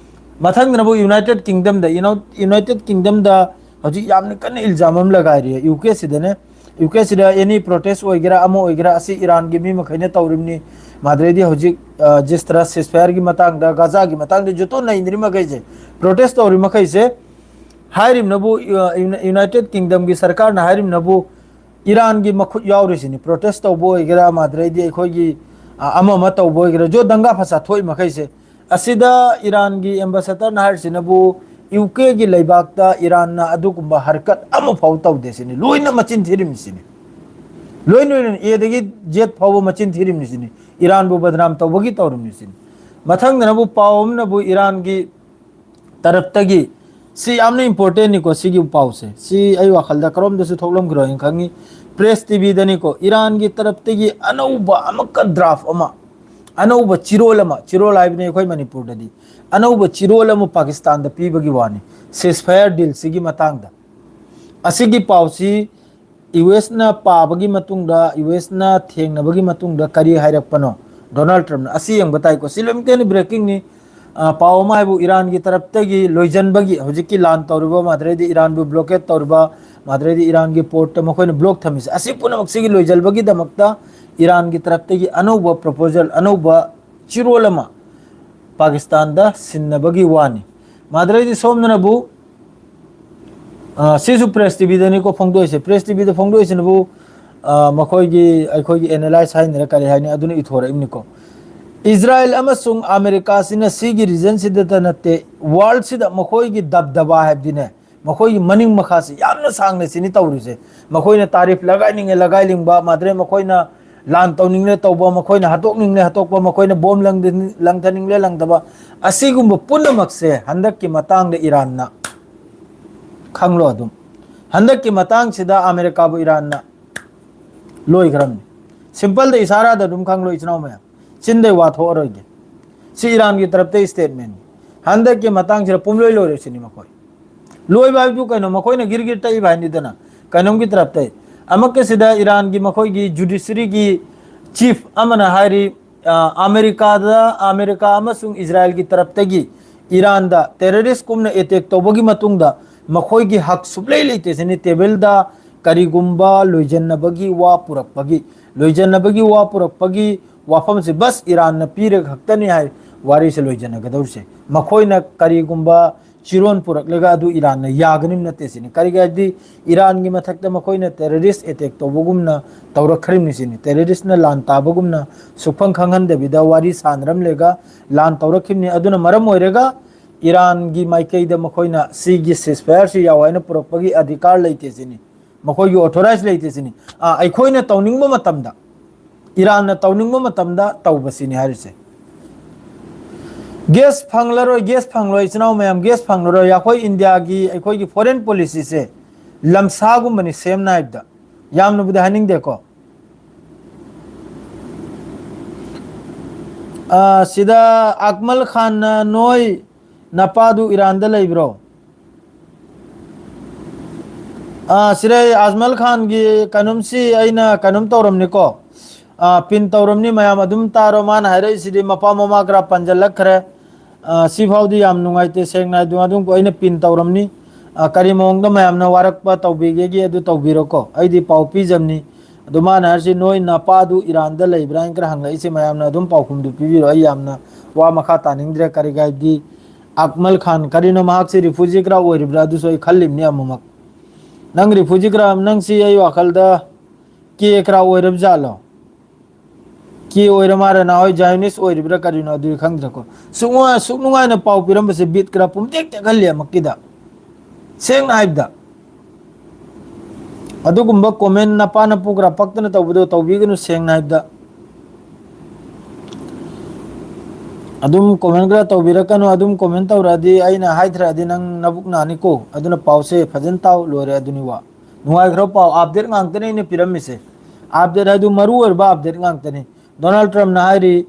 ꯃꯊꯪꯗꯅꯕꯨ ꯌꯨꯅꯥꯏꯇꯦꯠ ꯀꯤꯡꯗꯝꯗ, ꯌꯨꯅꯥꯏ-, ꯌꯨꯅꯥꯏꯇꯦꯠ ꯀꯤꯡꯗꯝꯗ ꯍꯧꯖꯤꯛ ꯌꯥꯝꯅ ꯀꯟꯅ ꯏꯜꯖꯥꯝ ꯑꯃ ꯂꯒꯥꯏꯔꯤ ꯌꯨ ꯀꯦ ꯁꯤꯗꯅꯦ꯫ ꯌꯨ ꯀꯦꯁꯤꯗ ꯑꯦꯅꯤ ꯄ꯭ꯔꯣꯇꯦꯁ ꯑꯣꯏꯒꯦꯔꯥ, ꯑꯃ ꯑꯣꯏꯒꯦꯔꯥ, ꯑꯁꯤ ꯏꯔꯥꯟꯒꯤ ꯃꯤ ꯃꯈꯩꯅ ꯇꯧꯔꯤꯕꯅꯤ꯫ ꯃꯥꯗ꯭ꯔꯩꯗꯤ ꯍꯧꯖꯤꯛ, ꯑ, ꯖꯤꯁꯇ꯭ꯔꯥ ꯁꯤꯁꯐꯥꯌꯔꯒꯤ ꯃꯇꯥꯡꯗ, ꯒꯥꯖꯥꯒꯤ ꯃꯇꯥꯡꯗ ꯖꯨꯇꯣ ꯅꯩꯅꯔꯤ ꯃꯈꯩꯁꯦ, ꯄ꯭ꯔꯣꯇꯦꯁ ꯇꯧꯔꯤ ꯃꯈꯩꯁꯦ, ꯍꯥꯏꯔꯤꯕꯅꯕꯨ, ꯑ, ꯌꯨꯅꯥꯏꯇꯦꯗ ꯀꯤꯡꯗꯝꯒꯤ ꯁꯔꯀꯥꯔꯅ ꯍꯥꯏꯔꯤꯕꯅꯕꯨ ꯏꯔꯥꯟꯒꯤ ꯃꯈꯨꯠ ꯌꯥꯎꯔꯤꯁꯤꯅꯤ꯫ ꯄ꯭ꯔꯣꯇꯦꯁ ꯇꯧꯕ ꯑꯣꯏꯒꯦꯔꯥ, ꯃꯥꯗ꯭ꯔꯩꯗꯤ ꯑꯩꯈꯣꯏꯒꯤ, ꯑ, ꯑꯃ ꯑꯃ ꯇꯧꯕ ꯑꯣꯏꯒꯦꯔꯥ, ꯖꯣ ꯗꯪꯒꯥ ꯐꯁꯥ ꯊꯣꯛꯏ ꯃꯈꯩꯁꯦ, ꯑꯁꯤꯗ ꯏꯔꯥꯟꯒꯤ ꯑꯦꯝꯕꯦꯁꯦꯗꯔꯅ ꯍꯥꯏꯔꯤꯁꯤꯅꯕꯨ ꯌꯨ ꯀꯦꯒꯤ ꯂꯩꯕꯥꯛꯇ ꯏꯔꯥꯟꯅ ꯑꯗꯨꯒꯨꯝꯕ ꯍꯔꯀꯠ ꯑꯃꯐꯥꯎ ꯇꯧꯗꯦ ꯁꯤꯅꯤ꯫ ꯂꯣꯏꯅ ꯃꯆꯤꯟ ꯊꯤꯔꯤꯕꯅꯤ ꯁꯤꯅꯤ꯫ ꯂꯣꯏ ꯂꯣꯏꯅ ꯑꯦꯗꯒꯤ ꯖꯦꯠ ꯐꯥꯎꯕ ꯃꯆꯤꯟ ꯊꯤꯔꯤꯕꯅꯤ ꯁꯤꯅꯤ꯫ ꯏꯔꯥꯟꯕꯨ ꯕꯗꯅꯥꯝ ꯇꯧꯕꯒꯤ ꯇꯧꯔꯤꯕꯅꯤ ꯁꯤꯅꯤ꯫ ꯃꯊꯪꯗꯅꯕꯨ ꯄꯥꯎ ꯑꯃꯅꯕꯨ ꯏꯔꯥꯟꯒꯤ ꯇꯔꯞꯇꯒꯤ, ꯁꯤ ꯌꯥꯝꯅ ꯏꯝꯄꯣꯔꯇꯦꯟꯅꯤꯀꯣ, ꯁꯤꯒꯤ ꯄꯥꯎꯁꯦ꯫ ꯁꯤ ꯑꯩ ꯋꯥꯈꯜꯗ ꯀꯔꯣꯝꯗꯁꯨ ꯊꯣꯛꯂꯝꯈꯤꯔꯣꯏꯅ ꯈꯪꯉꯤ꯫ ꯄ꯭ꯔꯦꯁ ꯇꯤꯚꯤꯗꯅꯤꯀꯣ, ꯏꯔꯥꯟꯒꯤ ꯇꯔꯞꯇꯒꯤ ꯑꯅꯧꯕ ꯑꯃꯛꯀ ꯗ꯭ꯔꯥꯐ ꯑꯃ, ꯑꯅꯧꯕ ꯆꯤꯔꯣꯜ ꯑꯃ, ꯆꯤꯔꯣꯜ ꯍꯥꯏꯕꯅꯤ ꯑꯩꯈꯣꯏ ꯃꯅꯤꯄꯨꯔꯗꯗꯤ, ꯑꯅꯧꯕ ꯆꯤꯔꯣꯜ ꯑꯃ ꯄꯥꯀꯤꯁꯇꯥꯟꯗ ꯄꯤꯕꯒꯤ ꯋꯥꯅꯤ, ꯁꯤꯁꯐꯥꯌꯔ ꯗꯤꯜꯁꯤꯒꯤ ꯃꯇꯥꯡꯗ꯫ ꯑꯁꯤꯒꯤ ꯄꯥꯎꯁꯤ ꯌꯨ ꯑꯦꯁꯅ ꯄꯥꯕꯒꯤ ꯃꯇꯨꯡꯗ, ꯌꯨ ꯑꯦꯁꯅ ꯊꯦꯡꯅꯕꯒꯤ ꯃꯇꯨꯡꯗ ꯀꯔꯤ ꯍꯥꯏꯔꯛꯄꯅꯣ ꯗꯣꯅꯥꯜꯗ ꯇ꯭ꯔꯝꯞꯅ? ꯑꯁꯤ ꯌꯦꯡꯕ ꯇꯥꯏꯀꯣ꯫ ꯁꯤ ꯂꯣꯏꯅꯃꯛꯇꯅꯤ ꯕ꯭ꯔꯦꯀꯤꯡꯅꯤ꯫ ꯑ, ꯄꯥꯎ ꯑꯃ ꯍꯥꯏꯕꯨ ꯏꯔꯥꯟꯒꯤ ꯇꯔꯞꯇꯒꯤ ꯂꯣꯏꯖꯟꯕꯒꯤ, ꯍꯧꯖꯤꯛꯀꯤ ꯂꯥꯟ ꯇꯧꯔꯤꯕ, ꯃꯥꯗ꯭ꯔꯩꯗꯤ ꯏꯔꯥꯟꯕꯨ ꯕ꯭ꯂꯣꯀꯦꯠ ꯇꯧꯔꯤꯕ, ꯃꯥꯗ꯭ꯔꯩꯗꯤ ꯏꯔꯥꯟꯒꯤ ꯄꯣꯔꯠꯇ ꯃꯈꯣꯏꯅ ꯕ꯭ꯂꯣꯛ ꯊꯝꯃꯤꯁꯦ, ꯑꯁꯤ ꯄꯨꯝꯅꯃꯛꯁꯤꯒꯤ ꯂꯣꯏꯖꯜꯕꯒꯤꯗꯃꯛꯇ ꯏꯔꯥꯟꯒꯤ ꯇꯔꯞꯇꯒꯤ ꯑꯅꯧꯕ ꯄ꯭ꯔꯣꯄꯣꯖꯦꯜ, ꯑꯅꯧꯕ ꯆꯤꯔꯣꯜ ꯑꯃ ꯄꯥꯀꯤꯁꯇꯥꯟꯗ ꯁꯤꯟꯅꯕꯒꯤ ꯋꯥꯅꯤ꯫ ꯃꯥꯗ꯭ꯔꯩꯗꯤ ꯁꯣꯝꯗꯅꯕꯨ, ꯑ, ꯁꯤꯁꯨ ꯄ꯭ꯔꯦꯁ ꯇꯤꯚꯤꯗꯅꯤꯀꯣ ꯐꯣꯡꯗꯣꯛꯏꯁꯦ꯫ ꯄ꯭ꯔꯦꯁ ꯇꯤꯚꯤꯗ ꯐꯣꯡꯗꯣꯛꯏꯁꯤꯅꯕꯨ, ꯑ, ꯃꯈꯣꯏꯒꯤ, ꯑꯩꯈꯣꯏꯒꯤ ꯑꯦꯅꯥꯂꯥꯏꯁ ꯍꯥꯏꯅꯔ ꯀꯔꯤ ꯍꯥꯏꯅꯤ, ꯑꯗꯨꯅ ꯏꯊꯣꯔꯛꯏꯕꯅꯤꯀꯣ꯫ ꯏꯖꯔꯥꯏꯜ ꯑꯃꯁꯨꯡ ꯑꯃꯦꯔꯤꯀꯥꯁꯤꯅ ꯁꯤꯒꯤ ꯔꯤꯖꯟꯁꯤꯗꯇ ꯅꯠꯇꯦ, ꯋꯥꯔꯜꯁꯤꯗ ꯃꯈꯣꯏꯒꯤ ꯗꯕꯗꯕꯥ ꯍꯥꯏꯕꯗꯤꯅꯦ, ꯃꯈꯣꯏꯒꯤ ꯃꯅꯤꯡ ꯃꯈꯥꯁꯤ ꯌꯥꯝꯅ ꯁꯥꯡꯅ ꯁꯤꯅꯤ ꯇꯧꯔꯤꯁꯦ꯫ ꯃꯈꯣꯏꯅ ꯇꯥꯔꯤꯐ ꯂꯒꯥꯏꯅꯤꯡꯉꯦ ꯂꯒꯥꯏꯅꯤꯡꯕ, ꯃꯥꯗ꯭ꯔꯦ ꯃꯈꯣꯏꯅ ꯂꯥꯟ ꯇꯧꯅꯤꯡꯂꯦ ꯇꯧꯕ, ꯃꯈꯣꯏꯅ ꯍꯥꯠꯇꯣꯛꯅꯤꯡꯂꯦ ꯍꯥꯠꯇꯣꯛꯄ, ꯃꯈꯣꯏꯅ ꯕꯣꯝ ꯂꯪꯊꯅꯤꯡꯂꯦ ꯂꯪꯗꯕ, ꯑꯁꯤꯒꯨꯝꯕ ꯄꯨꯝꯅꯃꯛꯁꯦ ꯍꯟꯗꯛꯀꯤ ꯃꯇꯥꯡꯗ ꯏꯔꯥꯟꯅ ꯈꯪꯂꯣ ꯑꯗꯨꯝ꯫ ꯍꯟꯗꯛꯀꯤ ꯃꯇꯥꯡꯁꯤꯗ ꯑꯃꯦꯔꯤꯀꯥꯕꯨ ꯏꯔꯥꯟꯅ ꯂꯣꯏꯈ꯭ꯔꯕꯅꯤ꯫ ꯁꯤꯝꯄꯜꯗ ꯏꯁꯥꯔꯥꯗ ꯑꯗꯨꯝ ꯈꯪꯂꯣ ꯏꯆꯤꯟ ꯏꯅꯥꯎ ꯃꯌꯥꯝ꯫ ꯆꯤꯟꯗꯩ ꯋꯥ ꯊꯣꯛꯑꯔꯣꯏꯒꯦ꯫ ꯁꯤ ꯏꯔꯥꯟꯒꯤ ꯇꯔꯞꯇ ꯁ꯭ꯇꯦꯠꯃꯦꯟꯅꯤ꯫ ꯍꯟꯗꯛꯀꯤ ꯃꯇꯥꯡꯁꯤꯗ ꯄꯨꯝꯂꯣꯏ ꯂꯣꯏꯔꯦ ꯁꯤꯅꯤ ꯃꯈꯣꯏ꯫ ꯂꯣꯏꯕ ꯍꯥꯏꯕꯗꯨ ꯀꯩꯅꯣ? ꯃꯈꯣꯏꯅ ꯒꯤꯔꯒꯤꯔ ꯇꯛꯏꯕ ꯍꯥꯏꯅꯤꯗꯅ, ꯀꯩꯅꯣꯝꯒꯤ ꯇꯔꯞꯇꯩ꯫ ꯑꯃꯛꯀꯁꯤꯗ ꯏꯔꯥꯟꯒꯤ ꯃꯈꯣꯏꯒꯤ ꯖꯨꯗꯤꯁꯔꯤꯒꯤ ꯆꯤꯐ ꯑꯃꯅ ꯍꯥꯏꯔꯤ, ꯑ, ꯑꯃꯦꯔꯤꯀꯥꯗ, ꯑꯃꯦꯔꯤꯀꯥ ꯑꯃꯁꯨꯡ ꯏꯖꯔꯥꯏꯜꯒꯤ ꯇꯔꯞꯇꯒꯤ ꯏꯔꯥꯟꯗ ꯇꯦꯔꯣꯔꯤꯁꯀꯨꯝꯅ ꯑꯦꯇꯦꯛ ꯇꯧꯕꯒꯤ ꯃꯇꯨꯡꯗ ꯃꯈꯣꯏꯒꯤ ꯍꯛ ꯁꯨꯛꯂꯩ ꯂꯩꯇꯦ ꯁꯤꯅꯤ꯫ ꯇꯦꯕꯜꯗ ꯀꯔꯤꯒꯨꯝꯕ ꯂꯣꯏꯖꯟꯅꯕꯒꯤ ꯋꯥ ꯄꯨꯔꯛꯄꯒꯤ, ꯂꯣꯏꯖꯟꯅꯕꯒꯤ ꯋꯥ ꯄꯨꯔꯛꯄꯒꯤ ꯋꯥꯐꯝꯁꯦ ꯕꯁ ꯏꯔꯥꯟꯅ ꯄꯤꯔꯒ ꯈꯛꯇꯅꯤ ꯍꯥꯏ ꯋꯥꯔꯤꯁꯦ ꯂꯣꯏꯖꯟꯅꯒꯗꯧꯔꯤꯁꯦ꯫ ꯃꯈꯣꯏꯅ ꯀꯔꯤꯒꯨꯝꯕ ꯆꯤꯔꯣꯟ ꯄꯨꯔꯛꯂꯒ ꯑꯗꯨ ꯏꯔꯥꯟꯅ ꯌꯥꯒꯅꯤꯕ ꯅꯠꯇꯦ ꯁꯤꯅꯤ꯫ ꯀꯔꯤꯒꯤ ꯍꯥꯏꯗꯤ ꯏꯔꯥꯟꯒꯤ ꯃꯊꯛꯇ ꯃꯈꯣꯏꯅ terrorist attack ꯇꯧꯕꯒꯨꯝꯅ ꯇꯧꯔꯛꯈ꯭ꯔꯤꯕꯅꯤ ꯁꯤꯅꯤ꯫ Terroristꯅ ꯂꯥꯟ ꯇꯥꯕꯒꯨꯝꯅ, ꯁꯨꯛꯈꯪ ꯈꯪꯍꯟꯗꯕꯤꯗ ꯋꯥꯔꯤ ꯁꯥꯟꯅꯔꯝꯂꯒ ꯂꯥꯟ ꯇꯧꯔꯛꯈꯤꯕꯅꯤ꯫ ꯑꯗꯨꯅ ꯃꯔꯝ ꯑꯣꯏꯔꯒ ꯏꯔꯥꯟꯒꯤ ꯃꯥꯏꯀꯩꯗ ꯃꯈꯣꯏꯅ ꯁꯤꯒꯤ ceasefireꯁꯤ ꯌꯥꯎ ꯍꯥꯏꯅ ꯄꯨꯔꯛꯄꯒꯤ ꯑꯙꯤꯀꯥꯔ ꯂꯩꯇꯦ ꯁꯤꯅꯤ꯫ ꯃꯈꯣꯏꯒꯤ authorize ꯂꯩꯇꯦ ꯁꯤꯅꯤ꯫ ꯑ, ꯑꯩꯈꯣꯏꯅ ꯇꯧꯅꯤꯡꯕ ꯃꯇꯝꯗ, ꯏꯔꯥꯟꯅ ꯇꯧꯅꯤꯡꯕ ꯃꯇꯝꯗ ꯇꯧꯕꯁꯤꯅꯤ ꯍꯥꯏꯔꯤꯁꯦ꯫ Gas ꯐꯪꯂꯔꯣꯏ, gas ꯐꯪꯂꯔꯣꯏ, ꯏꯆꯤꯟ ꯏꯅꯥꯎ ꯃꯌꯥꯝ, gas ꯐꯪꯂꯔꯣꯏ꯫ ꯑꯩꯈꯣꯏ ꯏꯟꯗꯤꯌꯥꯒꯤ, ꯑꯩꯈꯣꯏꯒꯤ foreign policyꯁꯦ ꯂꯝꯁꯥꯒꯨꯝꯕꯅꯤ, ꯁꯦꯝꯅ ꯍꯥꯏꯕꯗ꯫ ꯌꯥꯝꯅꯕꯨꯗꯤ ꯍꯥꯏꯅꯤꯡꯗꯦꯀꯣ꯫ ꯑ, ꯁꯤꯗ ꯑꯛꯃꯜ ꯈꯥꯟꯅ ꯅꯣꯏ ꯅꯄꯥꯗꯨ ꯏꯔꯥꯟꯗ ꯂꯩꯕ꯭ꯔꯣ? ꯑ, ꯁꯤꯗ ꯑꯩ ꯑꯖꯃꯜ ꯈꯥꯟꯒꯤ ꯀꯩꯅꯣꯝꯁꯤ ꯑꯩꯅ ꯀꯩꯅꯣꯝ ꯇꯧꯔꯝꯅꯤꯀꯣ꯫ ꯑ, pin ꯇꯧꯔꯝꯅꯤ, ꯃꯌꯥꯝ ꯑꯗꯨꯝ ꯇꯥꯔꯣ꯫ ꯃꯥꯅ ꯍꯥꯏꯔꯛꯏꯁꯤꯗꯤ ꯃꯄꯥ ꯃꯃꯥ ꯈꯔ ꯄꯟꯖꯜꯂꯛꯈ꯭ꯔꯦ꯫ ꯑ, ꯁꯤꯐꯥꯎꯗꯤ ꯌꯥꯝ ꯅꯨꯡꯉꯥꯏꯇꯦ, ꯁꯦꯡꯅ ꯍꯥꯏꯗꯨꯅ ꯑꯗꯨꯝ ꯑꯩꯅ pin ꯇꯧꯔꯝꯅꯤ꯫ ꯑ, ꯀꯔꯤ ꯃꯑꯣꯡꯗ ꯃꯌꯥꯝꯅ ꯋꯥꯔꯛꯄ ꯇꯧꯕꯤꯒꯦꯒꯤ ꯑꯗꯨ ꯇꯧꯕꯤꯔꯣꯀꯣ꯫ ꯑꯩꯗꯤ ꯄꯥꯎ ꯄꯤꯖꯕꯅꯤ꯫ ꯑꯗꯨ ꯃꯥꯅ ꯍꯥꯏꯔꯤꯁꯤ, "ꯅꯣꯏ ꯅꯄꯥꯗꯨ ꯏꯔꯥꯟꯗ ꯂꯩꯕ꯭ꯔꯥ?" ꯍꯥꯏꯅ ꯈꯔ ꯍꯪꯂꯛꯏꯁꯦ, ꯃꯌꯥꯝꯅ ꯑꯗꯨꯝ ꯄꯥꯎꯈꯨꯝꯗꯨ ꯄꯤꯕꯤꯔꯣ꯫ ꯑꯩ ꯌꯥꯝꯅ ꯋꯥ ꯃꯈꯥ ꯇꯥꯅꯤꯡꯗ꯭ꯔꯦ꯫ ꯀꯔꯤꯒꯤ ꯍꯥꯏꯗꯤ ꯑꯛꯃꯜ ꯈꯥꯟ, ꯀꯔꯤꯅꯣ ꯃꯍꯥꯛꯁꯤ refugee ꯈꯔ ꯑꯣꯏꯔꯤꯕ꯭ꯔꯥ? ꯑꯗꯨꯁꯨ ꯑꯩ ꯈꯜꯂꯤꯕꯅꯤ ꯑꯃꯨꯛꯃꯛ꯫ ꯅꯪ refugee ꯈꯔ, ꯅꯪꯁꯤ ꯑꯩ ꯋꯥꯈꯜꯗ ꯀꯦ ꯈꯔ ꯑꯣꯏꯔꯕ ꯖꯥꯠꯂꯣ? ꯀꯦ ꯑꯣꯏꯔ ꯃꯥꯜꯂꯦ, ꯅꯍꯥꯟꯋꯥꯏ Zionist ꯑꯣꯏꯔꯤꯕ꯭ꯔꯥ ꯀꯔꯤꯅꯣ ꯑꯗꯨꯗꯤ ꯈꯪꯗ꯭ꯔꯦꯀꯣ꯫ ꯁꯨꯛꯅꯨꯡꯉꯥꯏ-, ꯁꯨꯛ ꯅꯨꯡꯉꯥꯏꯅ ꯄꯥꯎ ꯄꯤꯔꯝꯕꯁꯦ ꯕꯤꯠ ꯈꯔ ꯄꯨꯝꯇꯦꯛ ꯇꯦꯛꯍꯜꯂꯤ ꯑꯃꯛꯀꯤꯗ꯫ ꯁꯦꯡꯅ ꯍꯥꯏꯕꯗ꯫ ꯑꯗꯨꯒꯨꯝꯕ comment ꯅꯄꯥ ꯅꯄꯨ ꯈꯔ ꯄꯛꯇꯅ ꯇꯧꯕꯗꯣ ꯇꯧꯕꯤꯒꯅꯨ, ꯁꯦꯡꯅ ꯍꯥꯏꯕꯗ꯫ ꯑꯗꯨꯝ comment ꯈꯔ ꯇꯧꯕꯤꯔꯛꯀꯅꯨ, ꯑꯗꯨꯝ comment ꯇꯧꯔꯛꯑꯗꯤ ꯑꯩꯅ ꯍꯥꯏꯊꯔꯛꯑꯗꯤ ꯅꯪ ꯅꯕꯨꯛ ꯅꯥꯅꯤꯀꯣ꯫ ꯑꯗꯨꯅ ꯄꯥꯎꯁꯦ ꯐꯖꯅ ꯇꯥꯎ, ꯂꯣꯏꯔꯦ ꯑꯗꯨꯅꯤ ꯋꯥ꯫ ꯅꯨꯡꯉꯥꯏꯈ꯭ꯔꯕ ꯄꯥꯎ, update ꯉꯥꯛꯇꯅꯦ ꯑꯩꯅ ꯄꯤꯔꯝꯃꯤꯁꯦ꯫ Update ꯍꯥꯏꯗꯨ ꯃꯔꯨ ꯑꯣꯏꯔꯕ update ꯉꯥꯛꯇꯅꯤ꯫ ꯗꯣꯅꯥꯜꯗ ꯇ꯭ꯔꯝꯞꯅ ꯍꯥꯏꯔꯤ,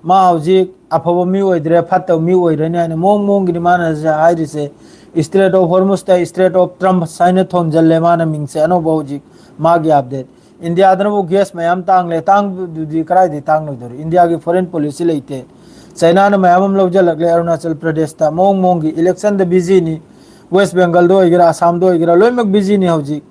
ꯃꯥ ꯍꯧꯖꯤꯛ ꯑꯐꯕ ꯃꯤ ꯑꯣꯏꯗ꯭ꯔꯦ, ꯐꯠꯇꯕ ꯃꯤ ꯑꯣꯏꯔꯅꯤ ꯍꯥꯏꯅ ꯃꯑꯣꯡ ꯃꯑꯣꯡꯒꯤꯅꯤ ꯃꯥꯅ ꯍꯥꯏꯔꯤꯁꯦ꯫ Strait of Hormuzꯇ Strait of Trump ꯍꯥꯏꯅ ꯊꯣꯟꯖꯜꯂꯦ ꯃꯥꯅ ꯃꯤꯡꯁꯦ ꯑꯅꯧꯕ ꯍꯧꯖꯤꯛ ꯃꯥꯒꯤ update꯫ ꯏꯟꯗꯤꯌꯥꯗꯅꯕꯨ gas ꯃꯌꯥꯝ ꯇꯥꯡꯂꯦ, ꯇꯥꯡꯕꯗꯨꯗꯤ ꯀꯗꯥꯏꯗꯒꯤ ꯇꯥꯡꯂꯣꯏꯗꯣꯔꯤ? ꯏꯟꯗꯤꯌꯥꯒꯤ foreign policy ꯂꯩꯇꯦ꯫ ꯆꯩꯅꯥꯅ ꯃꯌꯥꯝ ꯑꯃ ꯂꯧꯁꯤꯜꯂꯛꯂꯦ ꯑꯔꯨꯅꯥꯆꯜ ꯄ꯭ꯔꯗꯦꯁꯇ, ꯃꯑꯣꯡ ꯃꯑꯣꯡꯒꯤ electionꯗ busyꯅꯤ꯫ West Bengalꯗ ꯑꯣꯏꯒꯦꯔꯥ, ꯑꯁꯥꯝꯗ ꯑꯣꯏꯒꯦꯔꯥ, ꯂꯣꯏꯅꯃꯛ busyꯅꯤ ꯍꯧꯖꯤꯛ꯫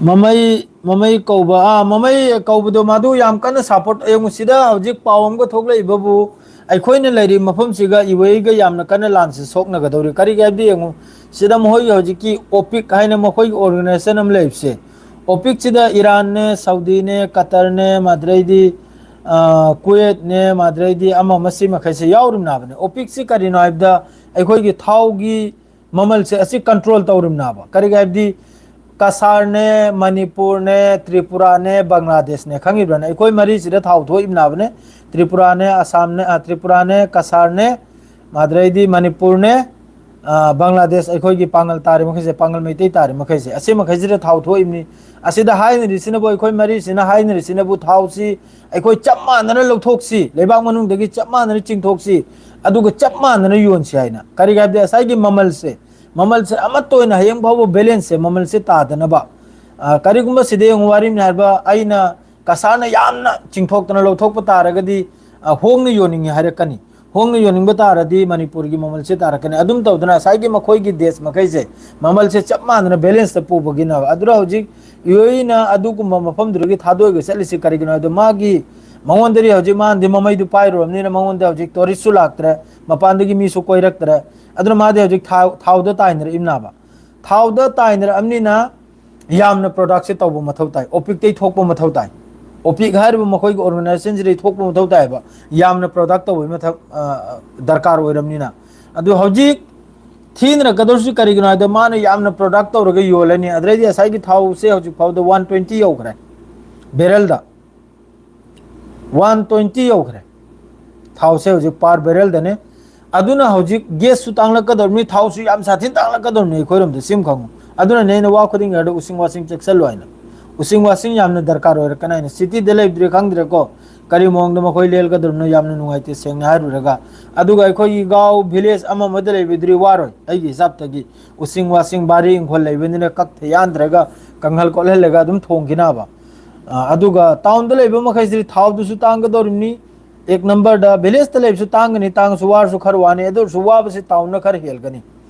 ꯃꯃꯩ ꯃꯃꯩ ꯀꯧꯕ, ꯑꯥ, ꯃꯃꯩ ꯀꯧꯕꯗꯣ ꯃꯗꯨ ꯌꯥꯝ ꯀꯟꯅ ꯁꯞꯄꯣꯔꯠ, ꯌꯦꯡꯉꯨ, ꯁꯤꯗ ꯍꯧꯖꯤꯛ ꯄꯥꯎ ꯑꯃꯒ ꯊꯣꯛꯂꯛꯏꯕꯕꯨ, ꯑꯩꯈꯣꯏꯅ ꯂꯩꯔꯤꯕ ꯃꯐꯝꯁꯤꯒ ꯏꯋꯩꯒ ꯌꯥꯝꯅ ꯀꯟꯅ ꯂꯥꯟꯁꯦ ꯁꯣꯛꯅꯒꯗꯧꯔꯤ꯫ ꯀꯔꯤꯒꯤ ꯍꯥꯏꯕꯗꯤ, ꯌꯦꯡꯉꯨ, ꯁꯤꯗ ꯃꯈꯣꯏꯒꯤ ꯍꯧꯖꯤꯛꯀꯤ ꯑꯣꯄꯤꯛ ꯍꯥꯏꯅ ꯃꯈꯣꯏꯒꯤ ꯑꯣꯔꯒꯅꯥꯏꯖꯦꯁꯟ ꯑꯃ ꯂꯩꯕꯁꯦ, ꯑꯣꯄꯤꯛꯁꯤꯗ ꯏꯔꯥꯟꯅꯦ, ꯁꯥꯎꯗꯤꯅꯦ, ꯀꯇꯔꯅꯦ, ꯃꯗꯨꯗꯩꯗꯤ, ꯑ, ꯀꯨꯋꯦꯠꯅꯦ, ꯃꯗꯨꯗꯩꯗꯤ ꯑꯃ ꯑꯃ, ꯁꯤ ꯃꯈꯩꯁꯦ ꯌꯥꯎꯔꯤꯕꯅꯦ꯫ ꯑꯣꯄꯤꯛꯁꯤ ꯀꯔꯤꯅꯣ ꯍꯥꯏꯕꯗ, ꯑꯩꯈꯣꯏꯒꯤ ꯊꯥꯎꯒꯤ ꯃꯃꯜꯁꯦ ꯑꯁꯤ ꯀꯟꯇ꯭ꯔꯣꯜ ꯇꯧꯔꯤꯕꯅꯦꯕ꯫ ꯀꯔꯤꯒꯤ ꯍꯥꯏꯕꯗꯤ, ꯀꯁꯥꯔꯅꯦ, ꯃꯅꯤꯄꯨꯔꯅꯦ, ꯇ꯭ꯔꯤꯄꯨꯔꯥꯅꯦ, ꯕꯪꯒ꯭ꯂꯥꯗꯦꯁꯅꯦ, ꯈꯪꯉꯤꯕ꯭ꯔꯥꯅꯦ? ꯑꯩꯈꯣꯏ ꯃꯔꯤꯁꯤꯗ ꯊꯥꯎ ꯊꯣꯛꯏꯕꯅꯦ꯫ ꯇ꯭ꯔꯤꯄꯨꯔꯥꯅꯦ, ꯑꯁꯥꯝꯅꯦ, ꯑ, ꯇ꯭ꯔꯤꯄꯨꯔꯥꯅꯦ, ꯀꯁꯥꯔꯅꯦ, ꯃꯗꯨꯗꯩꯗꯤ ꯃꯅꯤꯄꯨꯔꯅꯦ, ꯑ, ꯕꯪꯒ꯭ꯂꯥꯗꯦꯁ, ꯑꯩꯈꯣꯏꯒꯤ ꯄꯥꯡꯒꯜ ꯇꯥꯔꯤ ꯃꯈꯩꯁꯦ, ꯄꯥꯡꯒꯜ ꯃꯩꯇꯩ ꯇꯥꯔꯤ ꯃꯈꯩꯁꯦ, ꯑꯁꯤ ꯃꯈꯩꯁꯤꯗ ꯊꯥꯎ ꯊꯣꯛꯏꯕꯅꯤ꯫ ꯑꯁꯤꯗ ꯍꯥꯏꯅꯔꯤꯁꯤꯅꯕꯨ, ꯑꯩꯈꯣꯏ ꯃꯔꯤꯁꯤꯅ ꯍꯥꯏꯅꯔꯤꯁꯤꯅꯕꯨ, ꯊꯥꯎꯁꯤ ꯑꯩꯈꯣꯏ ꯆꯞ ꯃꯥꯟꯅꯅ ꯂꯧꯊꯣꯛꯁꯤ, ꯂꯩꯕꯥꯛ ꯃꯅꯨꯡꯗꯒꯤ ꯆꯞ ꯃꯥꯟꯅꯅ ꯆꯤꯡꯊꯣꯛꯁꯤ, ꯑꯗꯨꯒ ꯆꯞ ꯃꯥꯟꯅꯅ ꯌꯣꯟꯁꯤ ꯍꯥꯏꯅ꯫ ꯀꯔꯤꯒꯤ ꯍꯥꯏꯕꯗꯤ, ꯉꯁꯥꯏꯒꯤ ꯃꯃꯜꯁꯦ, ꯃꯃꯜꯁꯦ ꯑꯃꯠꯇ ꯑꯣꯏꯅ ꯍꯌꯦꯡ ꯐꯥꯎꯕ ꯕꯦꯂꯦꯟꯁꯁꯦ, ꯃꯃꯜꯁꯦ ꯇꯥꯗꯅꯕ, ꯑ, ꯀꯔꯤꯒꯨꯝꯕ ꯁꯤꯗ ꯌꯦꯡꯉꯨ, ꯋꯥꯔꯤꯅꯤ ꯍꯥꯏꯕ, ꯑꯩꯅ ꯀꯁꯥꯔꯅ ꯌꯥꯝꯅ ꯆꯤꯡꯊꯣꯛꯇꯅ ꯂꯧꯊꯣꯛꯄ ꯇꯥꯔꯒꯗꯤ, ꯑ, ꯍꯣꯡꯅ ꯌꯣꯟꯅꯤꯡꯉꯤ ꯍꯥꯏꯔꯛꯀꯅꯤ꯫ ꯍꯣꯡꯅ ꯌꯣꯟꯅꯤꯡꯕ ꯇꯥꯔꯗꯤ ꯃꯅꯤꯄꯨꯔꯒꯤ ꯃꯃꯜꯁꯦ ꯇꯥꯔꯛꯀꯅꯤ꯫ ꯑꯗꯨꯝ ꯇꯧꯗꯅ ꯉꯁꯥꯏꯒꯤ ꯃꯈꯣꯏꯒꯤ ꯗꯦꯁ ꯃꯈꯩꯁꯦ ꯃꯃꯜꯁꯦ ꯆꯞ ꯃꯥꯟꯅꯅ ꯕꯦꯂꯦꯟꯁꯇ ꯄꯨꯕꯒꯤꯅꯦꯕ꯫ ꯑꯗꯨꯅ ꯍꯧꯖꯤꯛ ꯌꯨ ꯑꯦ ꯏꯅ ꯑꯗꯨꯒꯨꯝꯕ ꯃꯐꯝꯗꯨꯗꯒꯤ ꯊꯥꯗꯣꯛꯑꯒ ꯆꯠꯂꯤꯁꯤ ꯀꯔꯤꯒꯤꯅꯣ ꯍꯥꯏꯕꯗ, ꯃꯥꯒꯤ, ꯃꯉꯣꯟꯗꯗꯤ ꯍꯧꯖꯤꯛ ꯃꯥꯅꯗꯤ ꯃꯃꯩꯗꯨ ꯄꯥꯏꯔꯨꯔꯕꯅꯤꯅ ꯃꯉꯣꯟꯗ ꯍꯧꯖꯤꯛ ꯇꯨꯔꯤꯁꯁꯨ ꯂꯥꯛꯇ꯭ꯔꯦ, ꯃꯄꯥꯟꯗꯒꯤ ꯃꯤꯁꯨ ꯀꯣꯏꯔꯛꯇ꯭ꯔꯦ꯫ ꯑꯗꯨꯅ ꯃꯥꯗꯤ ꯍꯧꯖꯤꯛ ꯊꯥꯎ, ꯊꯥꯎꯗ ꯇꯥꯏꯅꯔꯛꯏꯕꯅꯦꯕ꯫ ꯊꯥꯎꯗ ꯇꯥꯏꯅꯔꯛꯑꯕꯅꯤꯅ ꯌꯥꯝꯅ ꯄ꯭ꯔꯣꯗꯛꯁꯦ ꯇꯧꯕ ꯃꯊꯧ ꯇꯥꯏ, ꯑꯣꯄꯤꯛꯇꯩ ꯊꯣꯛꯄ ꯃꯊꯧ ꯇꯥꯏ꯫ ꯑꯣꯄꯤꯛ ꯍꯥꯏꯔꯤꯕ ꯃꯈꯣꯏꯒꯤ ꯑꯣꯔꯒꯅꯥꯏꯖꯦꯁꯟꯁꯤꯗꯩ ꯊꯣꯛꯄ ꯃꯊꯧ ꯇꯥꯏꯕ, ꯌꯥꯝꯅ ꯄ꯭ꯔꯣꯗꯛ ꯇꯧꯕꯒꯤ ꯃꯊꯧ, ꯑ, ꯗꯔꯀꯥꯔ ꯑꯣꯏꯔꯕꯅꯤꯅ꯫ ꯑꯗꯨ ꯍꯧꯖꯤꯛ ꯊꯤꯅꯔꯛꯀꯗꯧꯔꯤꯁꯤ ꯀꯔꯤꯒꯤꯅꯣ ꯍꯥꯏꯕꯗ, ꯃꯥꯅ ꯌꯥꯝꯅ ꯄ꯭ꯔꯣꯗꯛ ꯇꯧꯔꯒ ꯌꯣꯜꯂꯅꯤ꯫ ꯑꯗꯨꯗꯩꯗꯤ ꯉꯁꯥꯏꯒꯤ ꯊꯥꯎꯁꯦ ꯍꯧꯖꯤꯛ ꯐꯥꯎꯗ ꯋꯥꯟ ꯇ꯭ꯋꯦꯟꯇꯤ ꯌꯧꯈ꯭ꯔꯦ ꯕꯦꯔꯦꯜꯗ꯫ ꯋꯥꯟ ꯇ꯭ꯋꯦꯟꯇꯤ ꯌꯧꯈ꯭ꯔꯦ꯫ ꯊꯥꯎꯁꯦ ꯍꯧꯖꯤꯛ ꯄꯥꯔ ꯕꯦꯔꯦꯜꯗꯅꯦ꯫ ꯑꯗꯨꯅ ꯍꯧꯖꯤꯛ ꯒꯦꯁꯁꯨ ꯇꯥꯡꯂꯛꯀꯗꯧꯔꯤꯕꯅꯤ, ꯊꯥꯎꯁꯨ ꯌꯥꯝ ꯁꯥꯊꯤꯅ ꯇꯥꯡꯂꯛꯀꯗꯧꯔꯤꯕꯅꯤ ꯑꯩꯈꯣꯏꯔꯣꯝꯗ, ꯁꯤꯃ ꯈꯪꯉꯨ꯫ ꯑꯗꯨꯅꯅꯦ ꯑꯩꯅ ꯋꯥ ꯈꯨꯗꯤꯡꯒꯤ ꯍꯥꯏꯔꯗ ꯎꯁꯤꯡ ꯋꯥꯁꯤꯡ ꯆꯦꯛꯁꯜꯂꯨ ꯍꯥꯏꯅ꯫ ꯎꯁꯤꯡ ꯋꯥꯁꯤꯡ ꯌꯥꯝꯅ ꯗꯔꯀꯥꯔ ꯑꯣꯏꯔꯛꯀꯅꯤ ꯍꯥꯏꯅ꯫ ꯁꯤꯇꯤꯗ ꯂꯩꯕꯗꯨꯗꯤ ꯈꯪꯗ꯭ꯔꯦꯀꯣ, ꯀꯔꯤ ꯃꯑꯣꯡꯗ ꯃꯈꯣꯏ ꯂꯦꯜꯒꯗꯧꯔꯤꯕꯅꯣ, ꯌꯥꯝꯅ ꯅꯨꯡꯉꯥꯏꯇꯦ ꯁꯦꯡꯅ ꯍꯥꯏꯔꯨꯔꯒ꯫ ꯑꯗꯨꯒ ꯑꯩꯈꯣꯏꯒꯤ ꯒꯥꯎ, ꯚꯤꯂꯦꯖ ꯑꯃ ꯑꯃꯗ ꯂꯩꯕꯗꯨꯗꯤ ꯋꯥꯔꯣꯏ, ꯑꯩꯒꯤ ꯍꯤꯁꯥꯞꯇꯒꯤ꯫ ꯎꯁꯤꯡ ꯋꯥꯁꯤꯡ, ꯕꯥꯔꯤ ꯏꯪꯈꯣꯜ ꯂꯩꯕꯅꯤꯅ ꯀꯛꯊ ꯌꯥꯟꯗ꯭ꯔꯒ ꯀꯪꯍꯜ ꯈꯣꯠꯍꯜꯂꯒ ꯑꯗꯨꯝ ꯊꯣꯡꯈꯤꯅꯕ꯫ ꯑ, ꯑꯗꯨꯒ ꯇꯥꯎꯟꯗ ꯂꯩꯕ ꯃꯈꯩꯁꯤꯗꯤ ꯊꯥꯎꯗꯨꯁꯨ ꯇꯥꯡꯒꯗꯧꯔꯤꯕꯅꯤ꯫ ꯑꯦꯛ ꯅꯝꯕꯔꯗ ꯚꯤꯂꯦꯖꯇ ꯂꯩꯕꯁꯨ ꯇꯥꯡꯒꯅꯤ, ꯇꯥꯡꯉꯁꯨ ꯋꯥꯔꯁꯨ ꯈꯔ ꯋꯥꯅꯤ, ꯑꯗꯨ ꯑꯣꯏꯔꯁꯨ ꯋꯥꯕꯁꯤ ꯇꯥꯎꯟꯅ ꯈꯔ ꯍꯦꯜꯒꯅꯤ꯫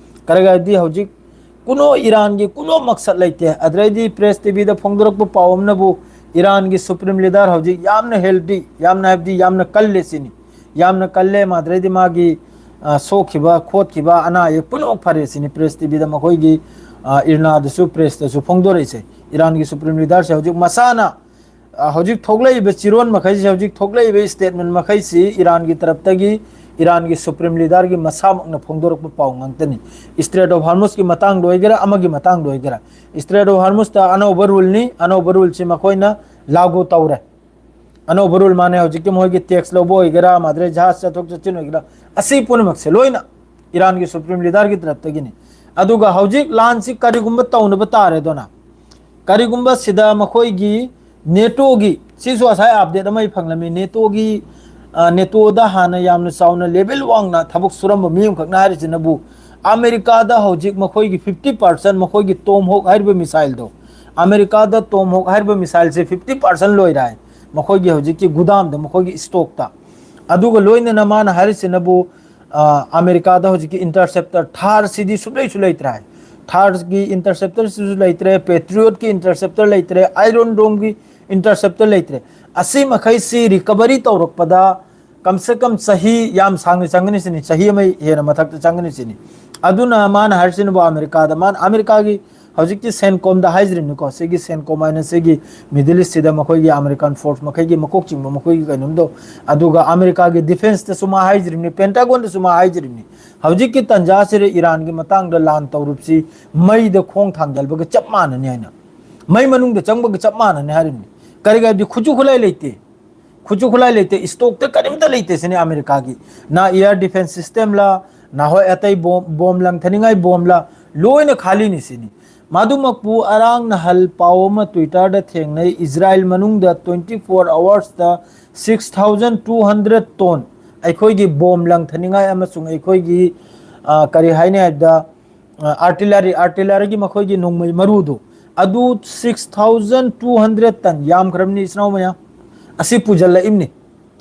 ꯀꯔꯤꯒꯤ ꯍꯥꯏꯕꯗꯤ ꯍꯧꯖꯤꯛ ꯀꯨꯅꯣ ꯏꯔꯥꯟꯒꯤ ꯀꯨꯅꯣ ꯃꯛꯁꯠ ꯂꯩꯇꯦ꯫ ꯑꯗꯨꯗꯩꯗꯤ ꯄ꯭ꯔꯦꯁ ꯇꯤꯚꯤꯗ ꯐꯣꯡꯗꯣꯔꯛꯄ ꯄꯥꯎ ꯑꯃꯅꯕꯨ ꯏꯔꯥꯟꯒꯤ ꯁꯨꯄ꯭ꯔꯤꯝ ꯂꯤꯗꯔ ꯍꯧꯖꯤꯛ ꯌꯥꯝꯅ ꯍꯦꯜꯗꯤ, ꯌꯥꯝꯅ ꯍꯥꯏꯕꯗꯤ ꯌꯥꯝꯅ ꯀꯜꯂꯦ ꯁꯤꯅꯤ꯫ ꯌꯥꯝꯅ ꯀꯜꯂꯦ, ꯃꯥꯗ꯭ꯔꯩꯗꯤ ꯃꯥꯒꯤ, ꯑ, ꯁꯣꯛꯈꯤꯕ ꯈꯣꯠꯈꯤꯕ ꯑꯅꯥ ꯑꯌꯦꯛ ꯄꯨꯝꯅꯃꯛ ꯐꯔꯦ ꯁꯤꯅꯤ ꯄ꯭ꯔꯦꯁ ꯇꯤꯚꯤꯗ ꯃꯈꯣꯏꯒꯤ, ꯑ, ꯏꯔꯅꯥꯗꯁꯨ ꯄ꯭ꯔꯦꯁꯇꯁꯨ ꯐꯣꯡꯗꯣꯔꯛꯏꯁꯦ꯫ ꯏꯔꯥꯟꯒꯤ ꯁꯨꯄ꯭ꯔꯤꯝ ꯂꯤꯗꯔꯁꯦ ꯍꯧꯖꯤꯛ ꯃꯁꯥꯅ, ꯑ, ꯍꯧꯖꯤꯛ ꯊꯣꯛꯂꯛꯏꯕ ꯆꯤꯔꯣꯟ ꯃꯈꯩꯁꯤ, ꯍꯧꯖꯤꯛ ꯊꯣꯛꯂꯛꯏꯕ ꯁ꯭ꯇꯦꯠꯃꯦꯟ ꯃꯈꯩꯁꯤ ꯏꯔꯥꯟꯒꯤ ꯇꯔꯞꯇꯒꯤ ꯏꯔꯥꯟꯒꯤ ꯁꯨꯄ꯭ꯔꯤꯝ ꯂꯤꯗꯔꯒꯤ ꯃꯁꯥꯃꯛꯅ ꯐꯣꯡꯗꯣꯔꯛꯄ ꯄꯥꯎ ꯉꯥꯛꯇꯅꯤ꯫ ꯏꯁꯇ꯭ꯔꯦꯠ ꯑꯣꯐ ꯍꯥꯔꯃꯨꯁꯀꯤ ꯃꯇꯥꯡꯗ ꯑꯣꯏꯒꯦꯔꯥ, ꯑꯃꯒꯤ ꯃꯇꯥꯡꯗ ꯑꯣꯏꯒꯦꯔꯥ, ꯏꯁꯇ꯭ꯔꯦꯠ ꯑꯣꯐ ꯍꯥꯔꯃꯨꯁꯇ ꯑꯅꯧꯕ ꯔꯨꯜꯅꯤ, ꯑꯅꯧꯕ ꯔꯨꯜꯁꯤ ꯃꯈꯣꯏꯅ ꯂꯥꯒꯨ ꯇꯧꯔꯦ꯫ ꯑꯅꯧꯕ ꯔꯨꯜ ꯃꯥꯅꯦ꯫ ꯍꯧꯖꯤꯛꯇꯤ ꯃꯣꯏꯒꯤ ꯇꯦꯛꯁ ꯂꯧꯕ ꯑꯣꯏꯒꯦꯔꯥ, ꯃꯥꯗ꯭ꯔꯦ ꯖꯍꯥꯖ ꯆꯠꯊꯣꯛ ꯆꯠꯁꯤꯟ ꯑꯣꯏꯒꯦꯔꯥ, ꯑꯁꯤ ꯄꯨꯝꯅꯃꯛꯁꯦ ꯂꯣꯏꯅ ꯏꯔꯥꯟꯒꯤ ꯁꯨꯄ꯭ꯔꯤꯝ ꯂꯤꯗꯔꯒꯤ ꯇꯔꯞꯇꯒꯤꯅꯤ꯫ ꯑꯗꯨꯒ ꯍꯧꯖꯤꯛ ꯂꯥꯟꯁꯤ ꯀꯔꯤꯒꯨꯝꯕ ꯇꯧꯅꯕ ꯇꯥꯔꯦꯗꯅ, ꯀꯔꯤꯒꯨꯝꯕ ꯁꯤꯗ ꯃꯈꯣꯏꯒꯤ ꯅꯦꯇꯣꯒꯤ, ꯁꯤꯁꯨ ꯉꯁꯥꯏ ꯑꯞꯗꯦꯠ ꯑꯃ ꯑꯩ ꯐꯪꯂꯝꯃꯤ, ꯅꯦꯇꯣꯒꯤ, ꯑ, ꯅꯦꯇꯣꯗ ꯍꯥꯟꯅ ꯌꯥꯝꯅ ꯆꯥꯎꯅ ꯂꯦꯚꯦꯜ ꯋꯥꯡꯅ ꯊꯕꯛ ꯁꯨꯔꯝꯕ ꯃꯤ ꯑꯃꯈꯛꯅ ꯍꯥꯏꯔꯤꯁꯤꯅꯕꯨ, ꯑꯃꯦꯔꯤꯀꯥꯗ ꯍꯧꯖꯤꯛ ꯃꯈꯣꯏꯒꯤ ꯐꯤꯐꯇꯤ ꯄꯥꯔꯁꯦꯟ ꯃꯈꯣꯏꯒꯤ ꯇꯣꯝ ꯍꯣꯛ ꯍꯥꯏꯔꯤꯕ ꯃꯤꯁꯥꯏꯜꯗꯣ, ꯑꯃꯦꯔꯤꯀꯥꯗ ꯇꯣꯝ ꯍꯣꯛ ꯍꯥꯏꯔꯤꯕ ꯃꯤꯁꯥꯏꯜꯁꯦ ꯐꯤꯐꯇꯤ ꯄꯥꯔꯁꯦꯟ ꯂꯣꯏꯔꯦ ꯍꯥꯏ, ꯃꯈꯣꯏꯒꯤ ꯍꯧꯖꯤꯛꯀꯤ ꯒꯨꯗꯥꯝꯗ, ꯃꯈꯣꯏꯒꯤ ꯏꯁꯇꯣꯛꯇ꯫ ꯑꯗꯨꯒ ꯂꯣꯏꯅꯅ ꯃꯥꯅ ꯍꯥꯏꯔꯤꯁꯤꯅꯕꯨ, ꯑ, ꯑꯃꯦꯔꯤꯀꯥꯗ ꯍꯧꯖꯤꯛꯀꯤ ꯏꯟꯇꯔꯁꯦꯞꯇꯔ ꯊꯥꯔꯁꯤꯗꯤ ꯁꯨꯡꯂꯩꯁꯨ ꯂꯩꯇ꯭ꯔꯦ ꯍꯥꯏ꯫ ꯊꯥꯔꯒꯤ ꯏꯟꯇꯔꯁꯦꯞꯇꯔꯁꯤꯁꯨ ꯂꯩꯇ꯭ꯔꯦ, ꯄꯦꯇ꯭ꯔꯤꯌꯣꯠꯀꯤ ꯏꯟꯇꯔꯁꯦꯞꯇꯔ ꯂꯩꯇ꯭ꯔꯦ, ꯑꯥꯏꯔꯣꯟ ꯗꯣꯝꯒꯤ ꯏꯟꯇꯔꯁꯦꯞꯇꯔ ꯂꯩꯇ꯭ꯔꯦ꯫ ꯑꯁꯤ ꯃꯈꯩꯁꯤ ꯔꯤꯀꯚꯔꯤ ꯇꯧꯔꯛꯄꯗ ꯀꯝ ꯁꯦ ꯀꯝ ꯆꯍꯤ ꯌꯥꯝ ꯁꯥꯡꯅ ꯆꯪꯒꯅꯤ ꯁꯤꯅꯤ, ꯆꯍꯤ ꯑꯃ ꯍꯦꯟꯅ ꯃꯊꯛꯇ ꯆꯪꯒꯅꯤ ꯁꯤꯅꯤ꯫ ꯑꯗꯨꯅ ꯃꯥꯅ ꯍꯥꯏꯔꯤꯁꯤꯅꯕꯨ ꯑꯃꯦꯔꯤꯀꯥꯗ, ꯃꯥꯅ ꯑꯃꯦꯔꯤꯀꯥꯒꯤ ꯍꯧꯖꯤꯛꯇꯤ ꯁꯦꯟꯀꯣꯝꯗ ꯍꯥꯏꯖꯔꯤꯕꯅꯤꯀꯣ, ꯁꯤꯒꯤ ꯁꯦꯟꯀꯣꯝ ꯍꯥꯏꯅ ꯁꯤꯒꯤ ꯃꯤꯗꯜ ꯏꯁꯁꯤꯗ ꯃꯈꯣꯏꯒꯤ ꯑꯃꯦꯔꯤꯀꯥꯟ ꯐꯣꯔꯁ ꯃꯈꯩꯒꯤ ꯃꯀꯣꯛ ꯆꯤꯡꯕ ꯃꯈꯣꯏꯒꯤ ꯀꯩꯅꯣꯝꯗꯣ, ꯑꯗꯨꯒ ꯑꯃꯦꯔꯤꯀꯥꯒꯤ ꯗꯤꯐꯦꯟꯁꯇꯁꯨ ꯃꯥ ꯍꯥꯏꯖꯔꯤꯕꯅꯤ, ꯄꯦꯟꯇꯥꯒꯣꯟꯗꯁꯨ ꯃꯥ ꯍꯥꯏꯖꯔꯤꯕꯅꯤ, ꯍꯧꯖꯤꯛꯀꯤ ꯇꯟꯖꯥꯁꯤꯗ ꯏꯔꯥꯟꯒꯤ ꯃꯇꯥꯡꯗ ꯂꯥꯟ ꯇꯧꯔꯨꯕꯁꯤ ꯃꯩꯗ ꯈꯣꯡ ꯊꯥꯡꯖꯜꯕꯒ ꯆꯞ ꯃꯥꯟꯅꯅꯤ ꯍꯥꯏꯅ, ꯃꯩ ꯃꯅꯨꯡꯗ ꯆꯪꯕꯒ ꯆꯞ ꯃꯥꯟꯅꯅꯤ ꯍꯥꯏꯔꯤꯕꯅꯤ꯫ ꯀꯔꯤꯒꯤ ꯍꯥꯏꯕꯗꯤ ꯈꯨꯠꯁꯨ ꯈꯨꯠꯂꯥꯏ ꯂꯩꯇꯦ, ꯈꯨꯠꯁꯨ ꯈꯨꯠꯂꯥꯏ ꯂꯩꯇꯦ, ꯏꯁꯇꯣꯛꯇ ꯀꯔꯤꯝꯇ ꯂꯩꯇꯦ ꯁꯤꯅꯤ ꯑꯃꯦꯔꯤꯀꯥꯒꯤ꯫ ꯅ ꯏꯌꯥꯔ ꯗꯤꯐꯦꯟꯁ ꯁꯤꯁꯇꯦꯝꯂ, ꯅ ꯍꯣꯏ ꯑꯇꯩ ꯕꯣꯝ, ꯕꯣꯝ ꯂꯪꯊꯅꯤꯡꯉꯥꯏ ꯕꯣꯝꯂ, ꯂꯣꯏꯅ ꯈꯥꯂꯤꯅꯤ ꯁꯤꯅꯤ꯫ ꯃꯗꯨꯃꯛꯄꯨ ꯑꯔꯥꯡ ꯅꯍꯜ ꯄꯥꯎ ꯑꯃ ꯇ꯭ꯋꯤꯇꯔꯗ ꯊꯦꯡꯅꯩ, ꯏꯖꯔꯥꯏꯜ ꯃꯅꯨꯡꯗ twenty four hoursꯇ six thousand two hundred ton ꯑꯩꯈꯣꯏꯒꯤ ꯕꯣꯝ ꯂꯪꯊꯅꯤꯡꯉꯥꯏ ꯑꯃꯁꯨꯡ ꯑꯩꯈꯣꯏꯒꯤ, ꯑ, ꯀꯔꯤ ꯍꯥꯏꯅꯤ ꯍꯥꯏꯕꯗ, ꯑ, ꯑꯥꯔꯇꯤꯂꯔꯤ, ꯑꯥꯔꯇꯤꯂꯔꯤꯒꯤ ꯃꯈꯣꯏꯒꯤ ꯅꯣꯡꯃꯩ ꯃꯔꯨꯗꯨ, ꯑꯗꯨ six thousand two hundred ton, ꯌꯥꯝꯈ꯭ꯔꯕꯅꯤ ꯏꯆꯤꯟ ꯏꯅꯥꯎ ꯃꯌꯥꯝ, ꯑꯁꯤ ꯄꯨꯁꯤꯜꯂꯛꯏꯕꯅꯤ꯫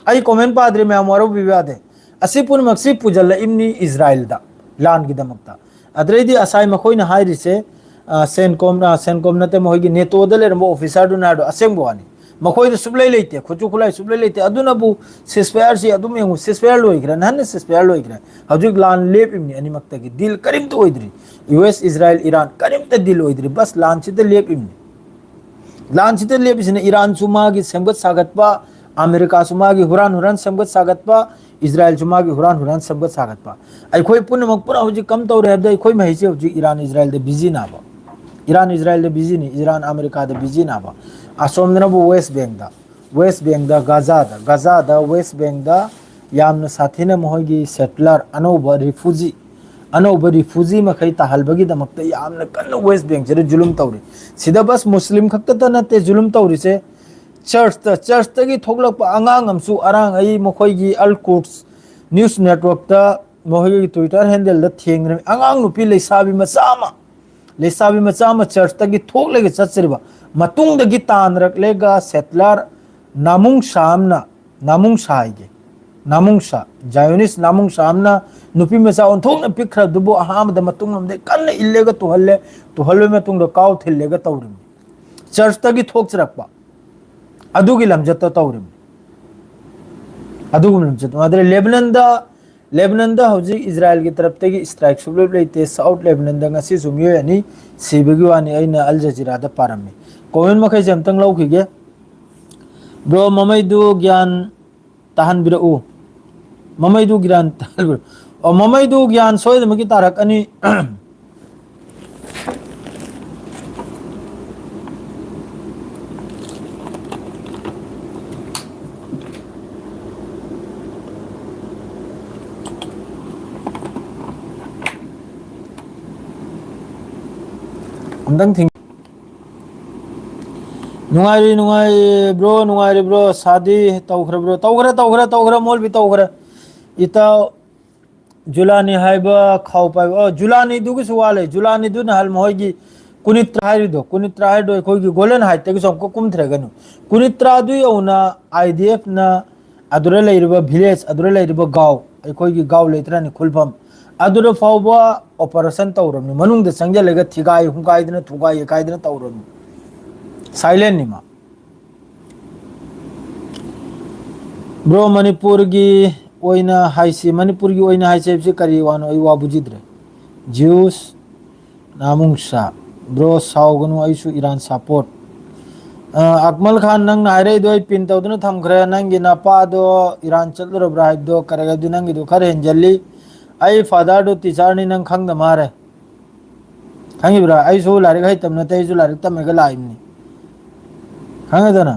ꯑꯩ ꯀꯣꯃꯦꯟ ꯄꯥꯗ꯭ꯔꯤ, ꯃꯌꯥꯝ ꯋꯥꯔꯧꯕꯤꯕ ꯌꯥꯗꯦ꯫ ꯑꯁꯤ ꯄꯨꯝꯅꯃꯛꯁꯤ ꯄꯨꯁꯤꯜꯂꯛꯏꯕꯅꯤ ꯏꯖꯔꯥꯏꯜꯗ ꯂꯥꯟꯒꯤꯗꯃꯛꯇ꯫ ꯑꯗꯩꯗꯤ ꯉꯁꯥꯏ ꯃꯈꯣꯏꯅ ꯍꯥꯏꯔꯤꯁꯦ, ꯑ, ꯁꯦꯟꯀꯣꯝ, ꯑ, ꯁꯦꯟꯀꯣꯝ ꯅꯠꯇꯦ, ꯃꯈꯣꯏꯒꯤ ꯅꯦꯇꯣꯗ ꯂꯩꯔꯝꯕ ꯑꯣꯐꯤꯁꯥꯔꯗꯨꯅ ꯍꯥꯏꯔꯗꯣ ꯑꯁꯦꯡꯕ ꯋꯥꯅꯤ꯫ ꯃꯈꯣꯏꯗ ꯁꯨꯛꯂꯩ ꯂꯩꯇꯦ, ꯈꯨꯠꯁꯨ ꯈꯨꯠꯂꯥꯏ ꯁꯨꯛꯂꯩ ꯂꯩꯇꯦ꯫ ꯑꯗꯨꯅꯕꯨ ꯁꯤꯁꯐꯥꯌꯔꯁꯤ ꯑꯗꯨꯝ ꯌꯦꯡꯉꯨ, ꯁꯤꯁꯐꯥꯌꯔ ꯂꯣꯏꯈ꯭ꯔꯦ, ꯅꯍꯥꯟꯅ ꯁꯤꯁꯐꯥꯌꯔ ꯂꯣꯏꯈ꯭ꯔꯦ꯫ ꯍꯧꯖꯤꯛ ꯂꯥꯟ ꯂꯦꯞꯄꯤꯕꯅꯤ ꯑꯅꯤꯃꯛꯇꯒꯤ, ꯗꯤꯜ ꯀꯔꯤꯝꯇ ꯑꯣꯏꯗ꯭ꯔꯤ꯫ ꯌꯨ ꯑꯦꯁ, ꯏꯖꯔꯥꯏꯜ, ꯏꯔꯥꯟ ꯀꯔꯤꯝꯇ ꯗꯤꯜ ꯑꯣꯏꯗ꯭ꯔꯤ, ꯕꯁ ꯂꯥꯟꯁꯤꯗ ꯂꯦꯞꯄꯤꯕꯅꯤ꯫ ꯂꯥꯟꯁꯤꯗ ꯂꯦꯞꯄꯤꯁꯤꯅ ꯏꯔꯥꯟꯁꯨ ꯃꯥꯒꯤ ꯁꯦꯝꯒꯠ ꯁꯥꯒꯠꯄ, ꯑꯃꯦꯔꯤꯀꯥꯁꯨ ꯃꯥꯒꯤ ꯍꯨꯔꯥꯟ ꯍꯨꯔꯥꯟ ꯁꯦꯝꯒꯠ ꯁꯥꯒꯠꯄ, ꯏꯖꯔꯥꯏꯜꯁꯨ ꯃꯥꯒꯤ ꯍꯨꯔꯥꯟ ꯍꯨꯔꯥꯟ ꯁꯦꯝꯒꯠ ꯁꯥꯒꯠꯄ꯫ ꯑꯩꯈꯣꯏ ꯄꯨꯝꯅꯃꯛ ꯄꯨꯔꯥ ꯍꯧꯖꯤꯛ ꯀꯝ ꯇꯧꯔꯦ ꯍꯥꯏꯕꯗ ꯑꯩꯈꯣꯏ ꯃꯍꯩꯁꯦ ꯍꯧꯖꯤꯛ ꯏꯔꯥꯟ ꯏꯖꯔꯥꯏꯜꯗ ꯕꯤꯖꯤ ꯅꯥꯕ, ꯏꯔꯥꯟ ꯏꯖꯔꯥꯏꯜꯗ ꯕꯤꯖꯤꯅꯤ, ꯏꯔꯥꯟ ꯑꯃꯦꯔꯤꯀꯥꯗ ꯕꯤꯖꯤ ꯅꯥꯕ꯫ ꯑꯁꯣꯝꯗꯅꯕꯨ ꯋꯦꯁ ꯕꯦꯡꯗ, ꯋꯦꯁ ꯕꯦꯡꯗ ꯒꯥꯖꯥꯗ, ꯒꯥꯖꯥꯗ ꯋꯦꯁ ꯕꯦꯡꯗ ꯌꯥꯝꯅ ꯁꯥꯊꯤꯅ ꯃꯈꯣꯏꯒꯤ ꯁꯦꯇꯂꯔ ꯑꯅꯧꯕ ꯔꯤꯐꯨꯖꯤ, ꯑꯅꯧꯕ ꯔꯤꯐꯨꯖꯤ ꯃꯈꯩ ꯇꯥꯍꯜꯕꯒꯤꯗꯃꯛꯇ ꯌꯥꯝꯅ ꯀꯟꯅ ꯋꯦꯁ ꯕꯦꯡꯁꯤꯗ ꯖꯨꯂꯨꯝ ꯇꯧꯔꯤ꯫ ꯁꯤꯗ ꯕꯁ ꯃꯨꯁꯂꯤꯝ ꯈꯛꯇꯗ ꯅꯠꯇꯦ ꯖꯨꯂꯨꯝ ꯇꯧꯔꯤꯁꯦ, ꯆꯔꯆꯇ, ꯆꯔꯆꯇꯒꯤ ꯊꯣꯛꯂꯛꯄ ꯑꯉꯥꯡ ꯑꯃꯁꯨ ꯑꯔꯥꯡ ꯑꯩ ꯃꯈꯣꯏꯒꯤ ꯑꯜ ꯀꯨꯗꯁ ꯅ꯭ꯌꯨꯁ ꯅꯦꯠꯋꯔꯛꯇ ꯃꯈꯣꯏꯒꯤ ꯇ꯭ꯋꯤꯇꯔ ꯍꯦꯟꯗꯜꯗ ꯊꯦꯡꯅꯔꯝꯃꯤ꯫ ꯑꯉꯥꯡ ꯅꯨꯄꯤ ꯂꯩꯁꯥꯕꯤ ꯃꯆꯥ ꯑꯃ, ꯂꯩꯁꯥꯕꯤ ꯃꯆꯥ ꯑꯃ ꯆꯔꯆꯇꯒꯤ ꯊꯣꯛꯂꯒ ꯆꯠꯆꯔꯤꯕ ꯃꯇꯨꯡꯗꯒꯤ ꯇꯥꯟꯅꯔꯛꯂꯒ ꯁꯦꯇꯂꯔ ꯅꯥꯃꯨꯡꯁꯥꯝꯅ, ꯅꯥꯃꯨꯡꯁꯥ ꯍꯥꯏꯒꯦ, ꯅꯥꯃꯨꯡꯁꯥ, ꯖꯥꯏꯑꯣꯅꯤꯁ ꯅꯥꯃꯨꯡꯁꯥꯝꯅ ꯅꯨꯄꯤ ꯃꯆꯥ ꯑꯣꯟꯊꯣꯛꯅ ꯄꯤꯛꯈ꯭ꯔꯗꯨꯕꯨ ꯑꯍꯥꯟꯕꯗ ꯃꯇꯨꯡ ꯂꯣꯝꯗꯒꯤ ꯀꯟꯅ ꯏꯜꯂꯒ ꯇꯨꯍꯜꯂꯦ, ꯇꯨꯍꯜꯂꯕ ꯃꯇꯨꯡꯗ ꯀꯥꯎ ꯊꯤꯜꯂꯒ ꯇꯧꯔꯤꯕꯅꯤ꯫ ꯆꯔꯆꯇꯒꯤ ꯊꯣꯛꯆꯔꯛꯄ ꯑꯗꯨꯒꯤ ꯂꯝꯆꯠꯇ ꯇꯧꯔꯤꯕꯅꯤ꯫ ꯑꯗꯨꯒꯨꯝꯕ ꯂꯝꯆꯠ ꯑꯗꯨꯅ ꯂꯦꯕꯅꯟꯗ, ꯂꯦꯕꯅꯟꯗ ꯍꯧꯖꯤꯛ ꯏꯖꯔꯥꯏꯜꯒꯤ ꯇꯔꯞꯇꯒꯤ ꯏꯁꯇ꯭ꯔꯥꯏꯛ ꯁꯨꯛꯂꯦꯞ ꯂꯩꯇꯦ꯫ ꯁꯥꯎꯠ ꯂꯦꯕꯅꯟꯗ ꯉꯁꯤꯁꯨ ꯃꯤꯑꯣꯏ ꯑꯅꯤ ꯁꯤꯕꯒꯤ ꯋꯥꯅꯤ꯫ ꯑꯩꯅ ꯑꯜ ꯖꯖꯤꯔꯥꯗ ꯄꯥꯔꯝꯃꯤ꯫ ꯀꯣꯃꯦꯟ ꯃꯈꯩꯁꯦ ꯑꯝꯇꯪ ꯂꯧꯈꯤꯒꯦ꯫ ꯕ꯭ꯔꯣ, ꯃꯃꯩꯗꯨ ꯒ꯭ꯌꯥꯟ ꯇꯥꯍꯟꯕꯤꯔꯛꯎ꯫ ꯃꯃꯩꯗꯨ ꯒ꯭ꯌꯥꯟ ꯇꯥꯍꯟꯕꯤꯔꯛꯎ꯫ ꯑꯣ, ꯃꯃꯩꯗꯨ ꯒ꯭ꯌꯥꯟ ꯁꯣꯏꯗꯅꯃꯛꯀꯤ ꯇꯥꯔꯛꯀꯅꯤ꯫ ꯑꯝꯇꯪ ꯊꯤꯡ-, ꯅꯨꯡꯉꯥꯏꯔꯤ, ꯅꯨꯡꯉꯥꯏꯔꯤ, ꯕ꯭ꯔꯣ, ꯅꯨꯡꯉꯥꯏꯔꯤꯕ꯭ꯔꯣ? ꯁꯥꯗꯤ ꯇꯧꯈ꯭ꯔꯕ꯭ꯔꯣ? ꯇꯧꯈ꯭ꯔꯦ, ꯇꯧꯈ꯭ꯔꯦ, ꯇꯧꯈ꯭ꯔꯦ, ꯃꯣꯜꯕꯤ ꯇꯧꯈ꯭ꯔꯦ꯫ ꯏꯇꯥꯎ ꯖꯨꯂꯥꯅꯤ ꯍꯥꯏꯕ ꯈꯥꯎ ꯄꯥꯏꯕ, ꯑꯣ, ꯖꯨꯂꯥꯅꯤꯗꯨꯒꯤꯁꯨ ꯋꯥ ꯂꯩ꯫ ꯖꯨꯂꯥꯅꯤꯗꯨ ꯅꯍꯥꯟ ꯃꯈꯣꯏꯒꯤ ꯀꯨꯅꯤꯇ꯭ꯔꯥ ꯍꯥꯏꯔꯤꯗꯣ, ꯀꯨꯅꯤꯇ꯭ꯔꯥ ꯍꯥꯏꯔꯤꯗꯣ ꯑꯩꯈꯣꯏꯒꯤ ꯒꯣꯂꯦꯟ ꯍꯥꯏꯠꯇꯒꯤꯁꯨ ꯑꯃꯨꯛꯀ ꯀꯨꯝꯊꯔꯒꯅꯨ꯫ ꯀꯨꯅꯤꯇ꯭ꯔꯥꯗꯨ ꯌꯧꯅ ꯑꯥꯏ ꯗꯤ ꯑꯦꯐꯅ ꯑꯗꯨꯗ ꯂꯩꯔꯤꯕ ꯚꯤꯂꯦꯖ, ꯑꯗꯨꯗ ꯂꯩꯔꯤꯕ ꯒꯥꯎ, ꯑꯩꯈꯣꯏꯒꯤ ꯒꯥꯎ ꯂꯩꯇ꯭ꯔꯅꯤ, ꯈꯨꯜꯐꯝ, ꯑꯗꯨꯗ ꯐꯥꯎꯕ operation ꯇꯧꯔꯕꯅꯤ, ꯃꯅꯨꯡꯗ ꯆꯪꯁꯤꯜꯂꯒ ꯊꯤꯒꯥꯏ ꯍꯨꯝꯒꯥꯏꯗꯅ ꯊꯨꯒꯥꯏ ꯌꯩꯈꯥꯏꯗꯅ ꯇꯧꯔꯕꯅꯤ, silentꯅꯤ ꯃꯥ꯫ Bro, ꯃꯅꯤꯄꯨꯔꯒꯤ ꯑꯣꯏꯅ ꯍꯥꯏꯁꯤ, ꯃꯅꯤꯄꯨꯔꯒꯤ ꯑꯣꯏꯅ ꯍꯥꯏꯁꯤ ꯍꯥꯏꯕꯁꯤ ꯀꯔꯤ ꯋꯥꯅꯣ? ꯑꯩ ꯋꯥ ꯕꯨꯖꯤꯗ꯭ꯔꯦ꯫ Jews ꯅꯥꯃꯨꯡꯁꯥ꯫ Bro, ꯁꯥꯎꯒꯅꯨ, ꯑꯩꯁꯨ ꯏꯔꯥꯟ support꯫ ꯑ, ꯑꯛꯃꯜ ꯈꯥꯟ, ꯅꯪꯅ ꯍꯥꯏꯔꯛꯏꯗꯣ ꯑꯩ pin ꯇꯧꯗꯨꯅ ꯊꯝꯈ꯭ꯔꯦ꯫ ꯅꯪꯒꯤ ꯅꯄꯥꯗꯣ ꯏꯔꯥꯟ ꯆꯠꯂꯨꯔꯕ꯭ꯔꯥ ꯍꯥꯏꯕꯗꯣ ꯀꯔꯦꯒꯗꯤ ꯅꯪꯒꯤꯗꯣ ꯈꯔ ꯍꯦꯟꯖꯜꯂꯤ꯫ ꯑꯩ fatherꯗꯣ teacherꯅꯤ, ꯅꯪ ꯈꯪꯗ ꯃꯥꯔꯦ꯫ ꯈꯪꯉꯤꯕ꯭ꯔꯥ? ꯑꯩꯁꯨ ꯂꯥꯏꯔꯤꯛ ꯍꯩꯇꯕ ꯅꯠꯇꯦ, ꯑꯩꯁꯨ ꯂꯥꯏꯔꯤꯛ ꯇꯝꯃꯒ ꯂꯥꯛꯏꯕꯅꯤ꯫ ꯈꯪꯉꯦꯗꯅ?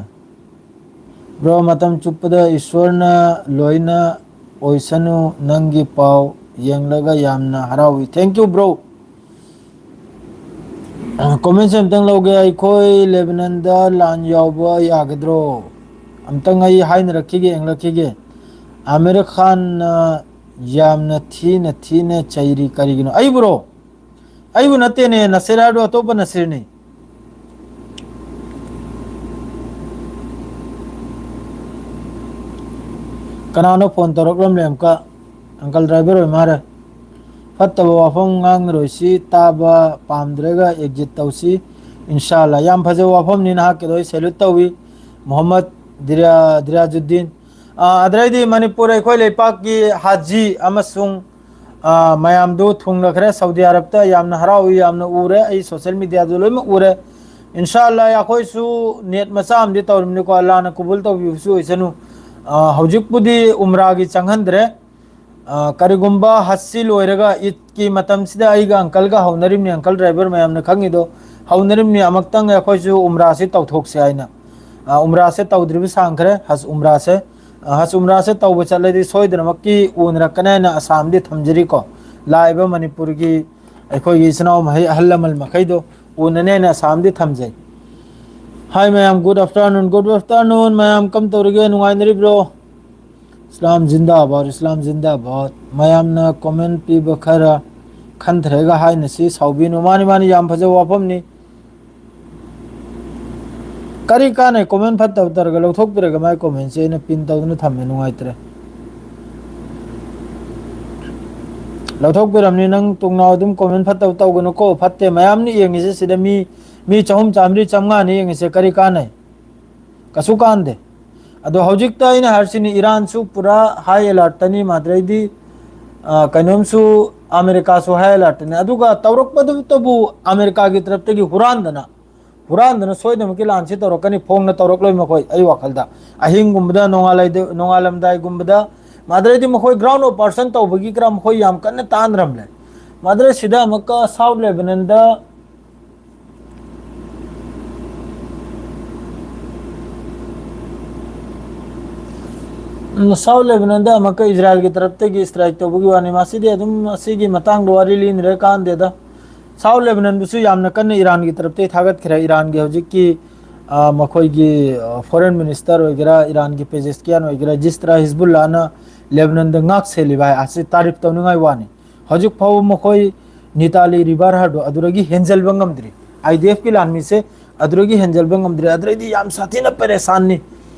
Bro, ꯃꯇꯝ ꯆꯨꯞꯄꯗ ꯏꯁꯣꯔꯅ ꯂꯣꯏꯅ ꯑꯣꯏꯁꯅꯨ꯫ ꯅꯪꯒꯤ ꯄꯥꯎ ꯌꯦꯡꯂꯒ ꯌꯥꯝꯅ ꯍꯔꯥꯎꯏ꯫ Thank you, bro꯫ Comments ꯑꯝꯇꯪ ꯂꯧꯒꯦ꯫ ꯑꯩꯈꯣꯏ ꯂꯦꯕꯅꯟꯗ ꯂꯥꯟ ꯌꯥꯎꯕ ꯌꯥꯒꯗ꯭ꯔꯣ? ꯑꯝꯇꯪ ꯑꯩ ꯍꯥꯏꯅꯔꯛꯈꯤꯒꯦ, ꯌꯦꯡꯂꯛꯈꯤꯒꯦ꯫ ꯑꯃꯤꯔ ꯈꯥꯟꯅ ꯌꯥꯝꯅ ꯊꯤꯅ ꯊꯤꯅ ꯆꯩꯔꯤ꯫ ꯀꯔꯤꯒꯤꯅꯣ? ꯑꯩꯕꯨꯔꯣ? ꯑꯩꯕꯨ ꯅꯠꯇꯦꯅꯦ, ꯅꯁꯤꯔ ꯍꯥꯏꯗꯣ ꯑꯇꯣꯞꯄ ꯅꯁꯤꯔꯅꯤ꯫ ꯀꯅꯥꯅꯣ phone ꯇꯧꯔꯛꯂꯝꯂꯦ ꯑꯃꯨꯛꯀ? Uncle driver ꯑꯣꯏ ꯃꯥꯜꯂꯦ꯫ ꯐꯠꯇꯕ ꯋꯥꯐꯝ ꯉꯥꯡꯅꯔꯣꯏꯁꯤ, ꯇꯥꯕ ꯄꯥꯝꯗ꯭ꯔꯒ exit ꯇꯧꯁꯤ꯫ ꯏꯟꯁꯥ ꯑꯜꯂꯥ꯫ ꯌꯥꯝ ꯐꯖꯕ ꯋꯥꯐꯝꯅꯤ ꯅꯍꯥꯛꯀꯤꯗꯣ, ꯑꯩ salute ꯇꯧꯏ꯫ ꯃꯣꯍꯝꯃꯗ ꯗꯤꯔꯥ-, ꯗꯤꯔꯥꯖꯨꯗꯤꯟ꯫ ꯑꯥ, ꯑꯗꯩꯗꯤ ꯃꯅꯤꯄꯨꯔ ꯑꯩꯈꯣꯏ ꯂꯩꯄꯥꯛꯀꯤ ꯍꯥꯖꯤ ꯑꯃꯁꯨꯡ, ꯑꯥ, ꯃꯌꯥꯝꯗꯨ ꯊꯨꯡꯅꯈ꯭ꯔꯦ ꯁꯥꯎꯗꯤ ꯑꯔꯕꯇ꯫ ꯌꯥꯝꯅ ꯍꯔꯥꯎꯏ, ꯌꯥꯝꯅ ꯎꯔꯦ, ꯑꯩ social mediaꯗ ꯂꯣꯏꯅꯃꯛ ꯎꯔꯦ꯫ ꯏꯟꯁꯥ ꯑꯜꯂꯥ, ꯑꯩꯈꯣꯏꯁꯨ ꯅꯦꯠ ꯃꯆꯥ ꯑꯃꯗꯤ ꯇꯧꯔꯤꯕꯅꯤꯀꯣ, ꯑꯜꯂꯥꯅ ꯀꯕꯨꯜ ꯇꯧꯕꯤꯕꯁꯨ ꯑꯣꯏꯁꯅꯨ꯫ ꯑꯥ, ꯍꯧꯖꯤꯛꯄꯨꯗꯤ ꯎꯝꯔꯥꯒꯤ ꯆꯪꯍꯟꯗ꯭ꯔꯦ꯫ ꯑꯥ, ꯀꯔꯤꯒꯨꯝꯕ ꯍꯖꯁꯤ ꯂꯣꯏꯔꯒ ꯏꯗꯀꯤ ꯃꯇꯝꯁꯤꯗ ꯑꯩꯒ uncleꯒ ꯍꯧꯅꯔꯤꯕꯅꯤ, uncle driver ꯃꯌꯥꯝꯅ ꯈꯪꯉꯤꯗꯣ, ꯍꯧꯅꯔꯤꯕꯅꯤ ꯑꯃꯨꯛꯇꯪ ꯑꯩꯈꯣꯏꯁꯨ ꯎꯝꯔꯥꯁꯤ ꯇꯧꯊꯣꯛꯁꯦ ꯍꯥꯏꯅ꯫ ꯑꯥ, ꯎꯝꯔꯥꯁꯦ ꯇꯧꯗ꯭ꯔꯤꯕ ꯁꯥꯡꯈ꯭ꯔꯦ, ꯍꯖ ꯎꯝꯔꯥꯁꯦ꯫ ꯑꯥ, ꯍꯖ ꯎꯝꯔꯥꯁꯦ ꯇꯧꯕ ꯆꯠꯂꯗꯤ ꯁꯣꯏꯗꯅꯃꯛꯀꯤ ꯎꯅꯔꯛꯀꯅꯤ ꯍꯥꯏꯅ ꯑꯁꯥꯝꯗꯤ ꯊꯝꯖꯔꯤꯀꯣ꯫ ꯂꯥꯛꯏꯕ ꯃꯅꯤꯄꯨꯔꯒꯤ ꯑꯩꯈꯣꯏꯒꯤ ꯏꯆꯤꯟ ꯏꯅꯥꯎ ꯃꯍꯩ ꯑꯍꯜ ꯂꯃꯟ ꯃꯈꯩꯗꯣ ꯎꯅꯅꯤ ꯍꯥꯏꯅ ꯑꯁꯥꯝꯗꯤ ꯊꯝꯖꯩ꯫ Hi ꯃꯌꯥꯝ, good afternoon, good afternoon ꯃꯌꯥꯝ, ꯀꯝ ꯇꯧꯔꯤꯒꯦ? ꯅꯨꯡꯉꯥꯏꯅꯔꯤꯕ꯭ꯔꯣ? ꯏꯁꯂꯥꯝ ꯖꯤꯟꯗꯥꯕꯥꯗ, ꯏꯁꯂꯥꯝ ꯖꯤꯟꯗꯥꯕꯥꯗ꯫ ꯃꯌꯥꯝꯅ comment ꯄꯤꯕ ꯈꯔ ꯈꯟꯊꯔꯒ ꯍꯥꯏꯅꯁꯤ, ꯁꯥꯎꯕꯤꯅꯨ꯫ ꯃꯥꯅꯤ, ꯃꯥꯅꯤ, ꯌꯥꯝ ꯐꯖꯕ ꯋꯥꯐꯝꯅꯤ꯫ ꯀꯔꯤ ꯀꯥꯟꯅꯩ comment ꯐꯠꯇꯕ ꯇꯧꯔꯒ? ꯂꯧꯊꯣꯛꯄꯤꯔꯒ ꯃꯥꯏ commentꯁꯦ ꯑꯩꯅ pin ꯇꯧꯗꯨꯅ ꯊꯝꯃꯦ, ꯅꯨꯡꯉꯥꯏꯇ꯭ꯔꯦ꯫ ꯂꯧꯊꯣꯛꯄꯤꯔꯝꯅꯤ꯫ ꯅꯪ ꯇꯨꯡꯅꯥꯎ ꯑꯗꯨꯝ comment ꯐꯠꯇꯕ ꯇꯧꯒꯅꯨꯀꯣ, ꯐꯠꯇꯦ꯫ ꯃꯌꯥꯝꯅ ꯌꯦꯡꯉꯤꯁꯦ ꯁꯤꯗ, ꯃꯤ ꯃꯤ ꯆꯍꯨꯝ, ꯆꯥꯝꯃꯔꯤ, ꯆꯥꯝꯃꯉꯥꯅ ꯌꯦꯡꯉꯤꯁꯦ, ꯀꯔꯤ ꯀꯥꯟꯅꯩ? ꯀꯩꯁꯨ ꯀꯥꯟꯗꯦ꯫ ꯑꯗꯣ ꯍꯧꯖꯤꯛꯇ ꯑꯩꯅ ꯍꯥꯏꯔꯁꯤꯅꯤ, ꯏꯔꯥꯟꯁꯨ ꯄꯨꯔꯥ high alert ꯇꯅꯤ, ꯃꯥꯗ꯭ꯔꯩꯗꯤ, ꯑ, ꯀꯩꯅꯣꯝꯁꯨ, ꯑꯃꯦꯔꯤꯀꯥꯁꯨ high alert ꯇꯅꯤ꯫ ꯑꯗꯨꯒ ꯇꯧꯔꯛꯄꯗꯨꯇꯕꯨ ꯑꯃꯦꯔꯤꯀꯥꯒꯤ ꯇꯔꯞꯇꯒꯤ ꯍꯨꯔꯥꯟꯗꯅ, ꯍꯨꯔꯥꯟꯗꯅ ꯁꯣꯏꯗꯅꯃꯛꯀꯤ ꯂꯥꯟꯁꯤ ꯇꯧꯔꯛꯀꯅꯤ꯫ ꯐꯣꯡꯅ ꯇꯧꯔꯛꯂꯣꯏ ꯃꯈꯣꯏ, ꯑꯩ ꯋꯥꯈꯜꯗ꯫ ꯑꯍꯤꯡꯒꯨꯝꯕꯗ, ꯅꯣꯡꯉꯥꯜꯂꯩꯗ-, ꯅꯣꯡꯉꯥꯜꯂꯝꯗꯥꯏꯒꯨꯝꯕꯗ, ꯃꯥꯗ꯭ꯔꯩꯗꯤ ꯃꯈꯣꯏ ground operation ꯇꯧꯕꯒꯤ ꯈꯔ ꯃꯈꯣꯏ ꯌꯥꯝ ꯀꯟꯅ ꯇꯥꯟꯅꯔꯝꯂꯦ꯫ ꯃꯥꯗ꯭ꯔꯩ ꯁꯤꯗ ꯑꯃꯨꯛꯀ South Lebanon ꯗ ꯎꯝ, South Lebanon ꯗ ꯑꯃꯨꯛꯀ ꯏꯖꯔꯥꯏꯜꯒꯤ ꯇꯔꯞꯇꯒꯤ strike ꯇꯧꯕꯒꯤ ꯋꯥꯅꯤ꯫ ꯃꯁꯤꯗꯤ ꯑꯗꯨꯝ ꯑꯁꯤꯒꯤ ꯃꯇꯥꯡꯗ ꯋꯥꯔꯤ ꯂꯤꯅꯔꯦ ꯀꯥꯟꯗꯦꯗ꯫ South Lebanon ꯕꯨꯁꯨ ꯌꯥꯝꯅ ꯀꯟꯅ ꯏꯔꯥꯟꯒꯤ ꯇꯔꯞꯇꯒꯤ ꯊꯥꯒꯠꯈ꯭ꯔꯦ꯫ ꯏꯔꯥꯟꯒꯤ ꯍꯧꯖꯤꯛꯀꯤ, ꯑ, ꯃꯈꯣꯏꯒꯤ, ꯑ, foreign minister ꯑꯣꯏꯒꯦꯔꯥ, ꯏꯔꯥꯟꯒꯤ ꯄꯦꯖꯦꯁꯀꯤꯌꯥꯟ ꯑꯣꯏꯒꯦꯔꯥ, ꯖꯤꯁꯇ꯭ꯔꯥ ꯍꯤꯖꯕꯨꯜꯂꯥꯅ ꯂꯦꯕꯅꯟꯗ ꯉꯥꯛ ꯁꯦꯜꯂꯤꯕ ꯍꯥꯏ ꯑꯁꯤ ꯇꯥꯔꯤꯐ ꯇꯧꯅꯤꯡꯉꯥꯏ ꯋꯥꯅꯤ꯫ ꯍꯧꯖꯤꯛ ꯐꯥꯎꯕ ꯃꯈꯣꯏ ꯅꯤꯇꯥꯂꯤ ꯔꯤꯚꯔ ꯍꯥꯏꯗꯣ ꯑꯗꯨꯗꯒꯤ ꯍꯦꯟꯖꯜꯕ ꯉꯝꯗ꯭ꯔꯤ꯫ ꯑꯥꯏ ꯗꯤ ꯑꯦꯐꯀꯤ ꯂꯥꯟꯃꯤꯁꯦ ꯑꯗꯨꯗꯒꯤ ꯍꯦꯟꯖꯜꯕ ꯉꯝꯗ꯭ꯔꯤ꯫ ꯑꯗꯨꯗꯩꯗꯤ ꯌꯥꯝ ꯁꯥꯊꯤꯅ ꯄꯔꯦꯁꯥꯟꯅꯤ꯫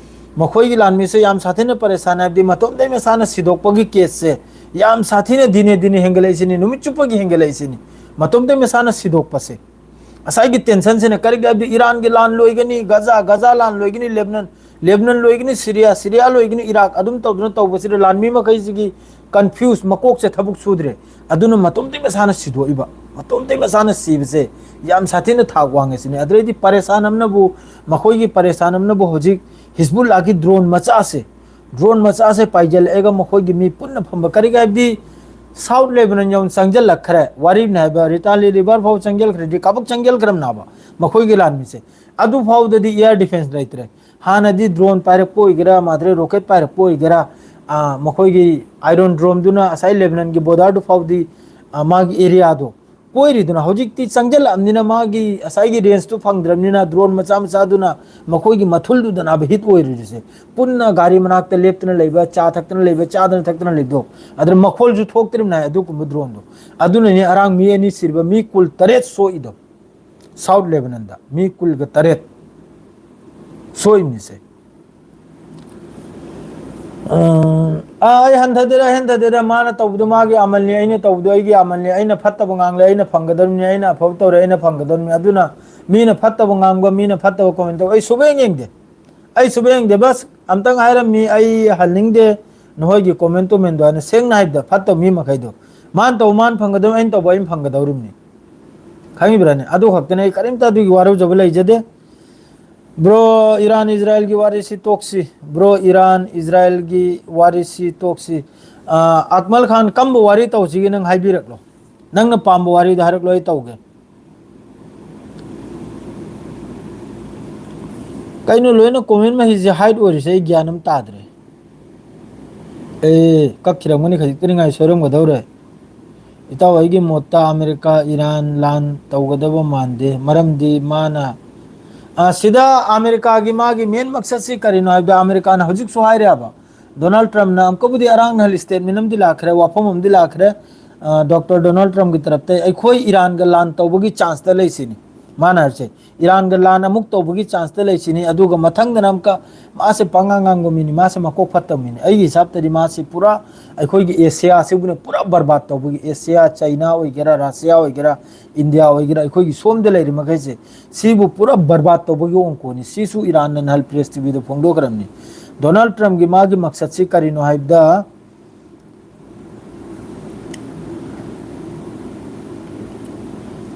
ꯃꯈꯣꯏꯒꯤ ꯂꯥꯟꯃꯤꯁꯦ ꯌꯥꯝ ꯁꯥꯊꯤꯅ ꯄꯔꯦꯁꯥꯟ ꯍꯥꯏꯕꯗꯤ ꯃꯇꯣꯝꯗꯩ ꯃꯁꯥꯅ ꯁꯤꯗꯣꯛꯄꯒꯤ ꯀꯦꯁꯁꯦ ꯌꯥꯝ ꯁꯥꯊꯤꯅ ꯗꯤꯅꯦ ꯗꯤꯅꯦ ꯍꯦꯟꯒꯠꯂꯛꯏꯁꯤꯅꯤ, ꯅꯨꯃꯤꯠ ꯆꯨꯞꯄꯒꯤ ꯍꯦꯟꯒꯠꯂꯛꯏꯁꯤꯅꯤ꯫ ꯃꯇꯣꯝꯗꯩ ꯃꯁꯥꯅ ꯁꯤꯗꯣꯛꯄꯁꯦ꯫ ꯉꯁꯥꯏꯒꯤ ꯇꯦꯟꯁꯟꯁꯤꯅ ꯀꯔꯤꯒꯤ ꯍꯥꯏꯕꯗꯤ ꯏꯔꯥꯟꯒꯤ ꯂꯥꯟ ꯂꯣꯏꯒꯅꯤ, ꯒꯖꯥ, ꯒꯖꯥ ꯂꯥꯟ ꯂꯣꯏꯒꯅꯤ, ꯂꯦꯕꯅꯟ, ꯂꯦꯕꯅꯟ ꯂꯣꯏꯒꯅꯤ, ꯁꯤꯔꯤꯌꯥ, ꯁꯤꯔꯤꯌꯥ ꯂꯣꯏꯒꯅꯤ, ꯏꯔꯥꯛ, ꯑꯗꯨꯝ ꯇꯧꯗꯨꯅ ꯇꯧꯕꯁꯤꯗ ꯂꯥꯟꯃꯤ ꯃꯈꯩꯁꯤꯒꯤ confuse, ꯃꯀꯣꯛꯁꯦ ꯊꯕꯛ ꯁꯨꯗ꯭ꯔꯦ꯫ ꯑꯗꯨꯅ ꯃꯇꯣꯝꯇꯩ ꯃꯁꯥꯅ ꯁꯤꯗꯣꯛꯏꯕ, ꯃꯇꯣꯝꯇꯩ ꯃꯁꯥꯅ ꯁꯤꯕꯁꯦ ꯌꯥꯝ ꯁꯥꯊꯤꯅ ꯊꯥꯛ ꯋꯥꯡꯉꯦ ꯁꯤꯅꯤ꯫ ꯑꯗꯨꯗꯩꯗꯤ ꯄꯔꯦꯁꯥꯟ ꯑꯃꯅꯕꯨ, ꯃꯈꯣꯏꯒꯤ ꯄꯔꯦꯁꯥꯟ ꯑꯃꯅꯕꯨ ꯍꯧꯖꯤꯛ ꯍꯤꯖꯕꯨꯜꯂꯥꯒꯤ drone ꯃꯆꯥꯁꯦ, drone ꯃꯆꯥꯁꯦ ꯄꯥꯏꯖꯜꯂꯛꯑꯒ ꯃꯈꯣꯏꯒꯤ ꯃꯤ ꯄꯨꯟꯅ ꯐꯝꯕ, ꯀꯔꯤꯒꯤ ꯍꯥꯏꯕꯗꯤ South Lebanon ꯌꯧꯅ ꯆꯪꯁꯤꯜꯂꯛꯈ꯭ꯔꯦ꯫ ꯋꯥꯔꯤꯅꯤ ꯍꯥꯏꯕ, ꯅꯤꯇꯥꯂꯤ ꯔꯤꯚꯔ ꯐꯥꯎ ꯆꯪꯁꯤꯜꯈ꯭ꯔꯗꯤ ꯀꯥꯕꯛ ꯆꯪꯁꯤꯜꯈ꯭ꯔꯕꯅꯦꯕ ꯃꯈꯣꯏꯒꯤ ꯂꯥꯟꯃꯤꯁꯦ꯫ ꯑꯗꯨ ꯐꯥꯎꯗꯗꯤ air defense ꯂꯩꯇ꯭ꯔꯦ꯫ ꯍꯥꯟꯅꯗꯤ drone ꯄꯥꯏꯔꯛꯄ ꯑꯣꯏꯒꯦꯔꯥ, ꯃꯥꯗ꯭ꯔꯦ rocket ꯄꯥꯏꯔꯛꯄ ꯑꯣꯏꯒꯦꯔꯥ, ꯑ, ꯃꯈꯣꯏꯒꯤ Iron Dome ꯗꯨꯅ ꯉꯁꯥꯏ ꯂꯦꯕꯅꯟꯒꯤ border ꯗꯨ ꯐꯥꯎꯗꯤ, ꯑ, ꯃꯥꯒꯤ area ꯗꯣ ꯀꯣꯏꯔꯤꯗꯨꯅ꯫ ꯍꯧꯖꯤꯛꯇꯤ ꯆꯪꯁꯤꯜꯂꯛꯑꯕꯅꯤꯅ ꯃꯥꯒꯤ ꯉꯁꯥꯏꯒꯤ range ꯇꯨ ꯐꯪꯗ꯭ꯔꯕꯅꯤꯅ drone ꯃꯆꯥ ꯃꯆꯥꯗꯨꯅ ꯃꯈꯣꯏꯒꯤ ꯃꯊꯨꯜꯗꯨꯗꯅꯦꯕ hit ꯑꯣꯏꯔꯤꯁꯦ꯫ ꯄꯨꯟꯅ ꯒꯥꯔꯤ ꯃꯅꯥꯛꯇ ꯂꯦꯞꯇꯅ ꯂꯩꯕ, ꯆꯥ ꯊꯛꯇꯅ ꯂꯩꯕ, ꯆꯥꯗꯅ ꯊꯛꯇꯅ ꯂꯩꯕꯗꯣ, ꯑꯗꯨꯅ ꯃꯈꯣꯜꯁꯨ ꯊꯣꯛꯇ꯭ꯔꯤꯕꯅꯦ ꯑꯗꯨꯒꯨꯝꯕ drone ꯗꯣ꯫ ꯑꯗꯨꯅꯅꯦ ꯑꯔꯥꯡ ꯃꯤ ꯑꯅꯤ ꯁꯤꯔꯕ, ꯃꯤ ꯀꯨꯜ ꯇꯔꯦꯠ ꯁꯣꯛꯏꯗꯣ꯫ South Lebanon ꯗ ꯃꯤ ꯀꯨꯜꯒ ꯇꯔꯦꯠ ꯁꯣꯛꯏꯕꯅꯤꯁꯦ꯫ ꯑ, ꯑ, ꯑꯩ ꯍꯟꯊꯗꯦꯗ, ꯑꯩ ꯍꯟꯊꯗꯦꯗ꯫ ꯃꯥꯅ ꯇꯧꯕꯗꯣ ꯃꯥꯒꯤ ꯑꯃꯜꯅꯤ, ꯑꯩꯅ ꯇꯧꯕꯗꯣ ꯑꯩꯒꯤ ꯑꯃꯜꯅꯤ꯫ ꯑꯩꯅ ꯐꯠꯇꯕ ꯉꯥꯡꯂꯦ, ꯑꯩꯅ ꯐꯪꯒꯗꯕꯅꯤ, ꯑꯩꯅ ꯑꯐꯕ ꯇꯧꯔꯦ, ꯑꯩꯅ ꯐꯪꯒꯗꯕꯅꯤ꯫ ꯑꯗꯨꯅ ꯃꯤꯅ ꯐꯠꯇꯕ ꯉꯥꯡꯕ, ꯃꯤꯅ ꯐꯠꯇꯕ comment ꯇꯧꯕ ꯑꯩ ꯁꯨꯛꯌꯦꯡ ꯌꯦꯡꯗꯦ꯫ ꯑꯩ ꯁꯨꯛꯌꯦꯡ ꯌꯦꯡꯗꯦ꯫ ꯕꯁ ꯑꯝꯇꯪ ꯍꯥꯏꯔꯝꯃꯤ, ꯑꯩ ꯍꯟꯅꯤꯡꯗꯦ ꯅꯈꯣꯏꯒꯤ comment ꯇꯣꯃꯦꯟꯗꯣ ꯍꯥꯏꯅ, ꯁꯦꯡꯅ ꯍꯥꯏꯕꯗ ꯐꯠꯇꯕ ꯃꯤ ꯃꯈꯩꯗꯣ꯫ ꯃꯥꯅ ꯇꯧꯕ ꯃꯥꯅ ꯐꯪꯒꯗꯕꯅꯤ, ꯑꯩꯅ ꯇꯧꯕ ꯑꯩꯅ ꯐꯪꯒꯗꯧꯔꯤꯕꯅꯤ꯫ ꯈꯪꯉꯤꯕ꯭ꯔꯥꯅꯦ? ꯑꯗꯨ ꯈꯛꯇꯅꯦ, ꯑꯩ ꯀꯔꯤꯝꯇ ꯑꯗꯨꯒꯤ ꯋꯥꯔꯧꯖꯕ ꯂꯩꯖꯗꯦ꯫ ꯕ꯭ꯔꯣ, ꯏꯔꯥꯟ ꯏꯖꯔꯥꯏꯜꯒꯤ ꯋꯥꯔꯤꯁꯤ ꯇꯣꯛꯁꯤ꯫ ꯕ꯭ꯔꯣ, ꯏꯔꯥꯟ ꯏꯖꯔꯥꯏꯜꯒꯤ ꯋꯥꯔꯤꯁꯤ ꯇꯣꯛꯁꯤ꯫ ꯑ, ꯑꯛꯃꯜ ꯈꯥꯟ, ꯀꯝꯕ ꯋꯥꯔꯤ ꯇꯧꯁꯤꯒꯦ ꯅꯪ ꯍꯥꯏꯕꯤꯔꯛꯂꯣ꯫ ꯅꯪꯅ ꯄꯥꯝꯕ ꯋꯥꯔꯤꯗꯣ ꯍꯥꯏꯔꯛꯂꯣ, ꯑꯩ ꯇꯧꯒꯦ꯫ ꯀꯩꯅꯣ ꯂꯣꯏꯅ comment ꯃꯍꯩꯁꯦ hide ꯑꯣꯏꯔꯤꯁꯦ? ꯑꯩ ꯒ꯭ꯌꯥꯟ ꯑꯃ ꯇꯥꯗ꯭ꯔꯦ꯫ ꯑꯦ, ꯀꯛꯈꯤꯔꯝꯒꯅꯤ, ꯈꯖꯤꯛꯇꯅꯤ ꯉꯥꯏ ꯁꯣꯏꯔꯝꯒꯗꯧꯔꯦ꯫ ꯏꯇꯥꯎ, ꯑꯩꯒꯤ ꯃꯣꯠꯇ ꯑꯃꯦꯔꯤꯀꯥ ꯏꯔꯥꯟ ꯂꯥꯟ ꯇꯧꯒꯗꯕ ꯃꯥꯟꯗꯦ, ꯃꯔꯝꯗꯤ ꯃꯥꯅ, ꯑ, ꯁꯤꯗ ꯑꯃꯦꯔꯤꯀꯥꯒꯤ ꯃꯥꯒꯤ main ꯃꯛꯁꯠꯁꯤ ꯀꯔꯤꯅꯣ ꯍꯥꯏꯕꯗ, ꯑꯃꯦꯔꯤꯀꯥꯅ ꯍꯧꯖꯤꯛꯁꯨ ꯍꯥꯏꯔꯦꯕ, ꯗꯣꯅꯥꯜꯗ ꯇ꯭ꯔꯝꯞꯅ ꯑꯃꯨꯛꯀꯕꯨꯗꯤ ꯑꯔꯥꯡ ꯅꯍꯜ statement ꯑꯃꯗꯤ ꯂꯥꯛꯈ꯭ꯔꯦ, ꯋꯥꯐꯝ ꯑꯃꯗꯤ ꯂꯥꯛꯈ꯭ꯔꯦ, ꯑ, ꯗꯣꯛꯇꯔ ꯗꯣꯅꯥꯜꯗ ꯇ꯭ꯔꯝꯞꯀꯤ ꯇꯔꯞꯇ ꯑꯩꯈꯣꯏ ꯏꯔꯥꯟꯒ ꯂꯥꯟ ꯇꯧꯕꯒꯤ chanceꯇ ꯂꯩꯁꯤꯅꯤ ꯃꯥꯅ ꯍꯥꯏꯔꯤꯁꯦ꯫ ꯏꯔꯥꯟꯒ ꯂꯥꯟ ꯑꯃꯨꯛ ꯇꯧꯕꯒꯤ chanceꯇ ꯂꯩꯁꯤꯅꯤ꯫ ꯑꯗꯨꯒ ꯃꯊꯪꯗꯅ ꯑꯃꯨꯛꯀ ꯃꯥꯁꯦ ꯄꯉꯥꯡ ꯉꯥꯡꯕ ꯃꯤꯅꯤ, ꯃꯥꯁꯦ ꯃꯀꯣꯛ ꯐꯠꯇꯕ ꯃꯤꯅꯤ꯫ ꯑꯩꯒꯤ ꯍꯤꯁꯥꯕꯇꯗꯤ ꯃꯥꯁꯤ ꯄꯨꯔꯥ ꯑꯩꯈꯣꯏꯒꯤ ꯑꯦꯁꯤꯌꯥꯁꯤꯕꯨꯅ ꯄꯨꯔꯥ ꯕꯔꯕꯥꯗ ꯇꯧꯕꯒꯤ, ꯑꯦꯁꯤꯌꯥ, ꯆꯩꯅꯥ ꯑꯣꯏꯒꯦꯔꯥ, ꯔꯁꯤꯌꯥ ꯑꯣꯏꯒꯦꯔꯥ, ꯏꯟꯗꯤꯌꯥ ꯑꯣꯏꯒꯦꯔꯥ, ꯑꯩꯈꯣꯏꯒꯤ ꯁꯣꯝꯗ ꯂꯩꯔꯤ ꯃꯈꯩꯁꯦ, ꯁꯤꯕꯨ ꯄꯨꯔꯥ ꯕꯔꯕꯥꯗ ꯇꯧꯕꯒꯤ ꯑꯣꯡꯀꯣꯅꯤ꯫ ꯁꯤꯁꯨ ꯏꯔꯥꯟꯅ ꯅꯍꯜ press TVꯗ ꯐꯣꯡꯗꯣꯛꯈ꯭ꯔꯕꯅꯤ꯫ ꯗꯣꯅꯥꯜꯗ ꯇ꯭ꯔꯝꯞꯀꯤ ꯃꯥꯒꯤ ꯃꯛꯁꯠꯁꯤ ꯀꯔꯤꯅꯣ ꯍꯥꯏꯕꯗ,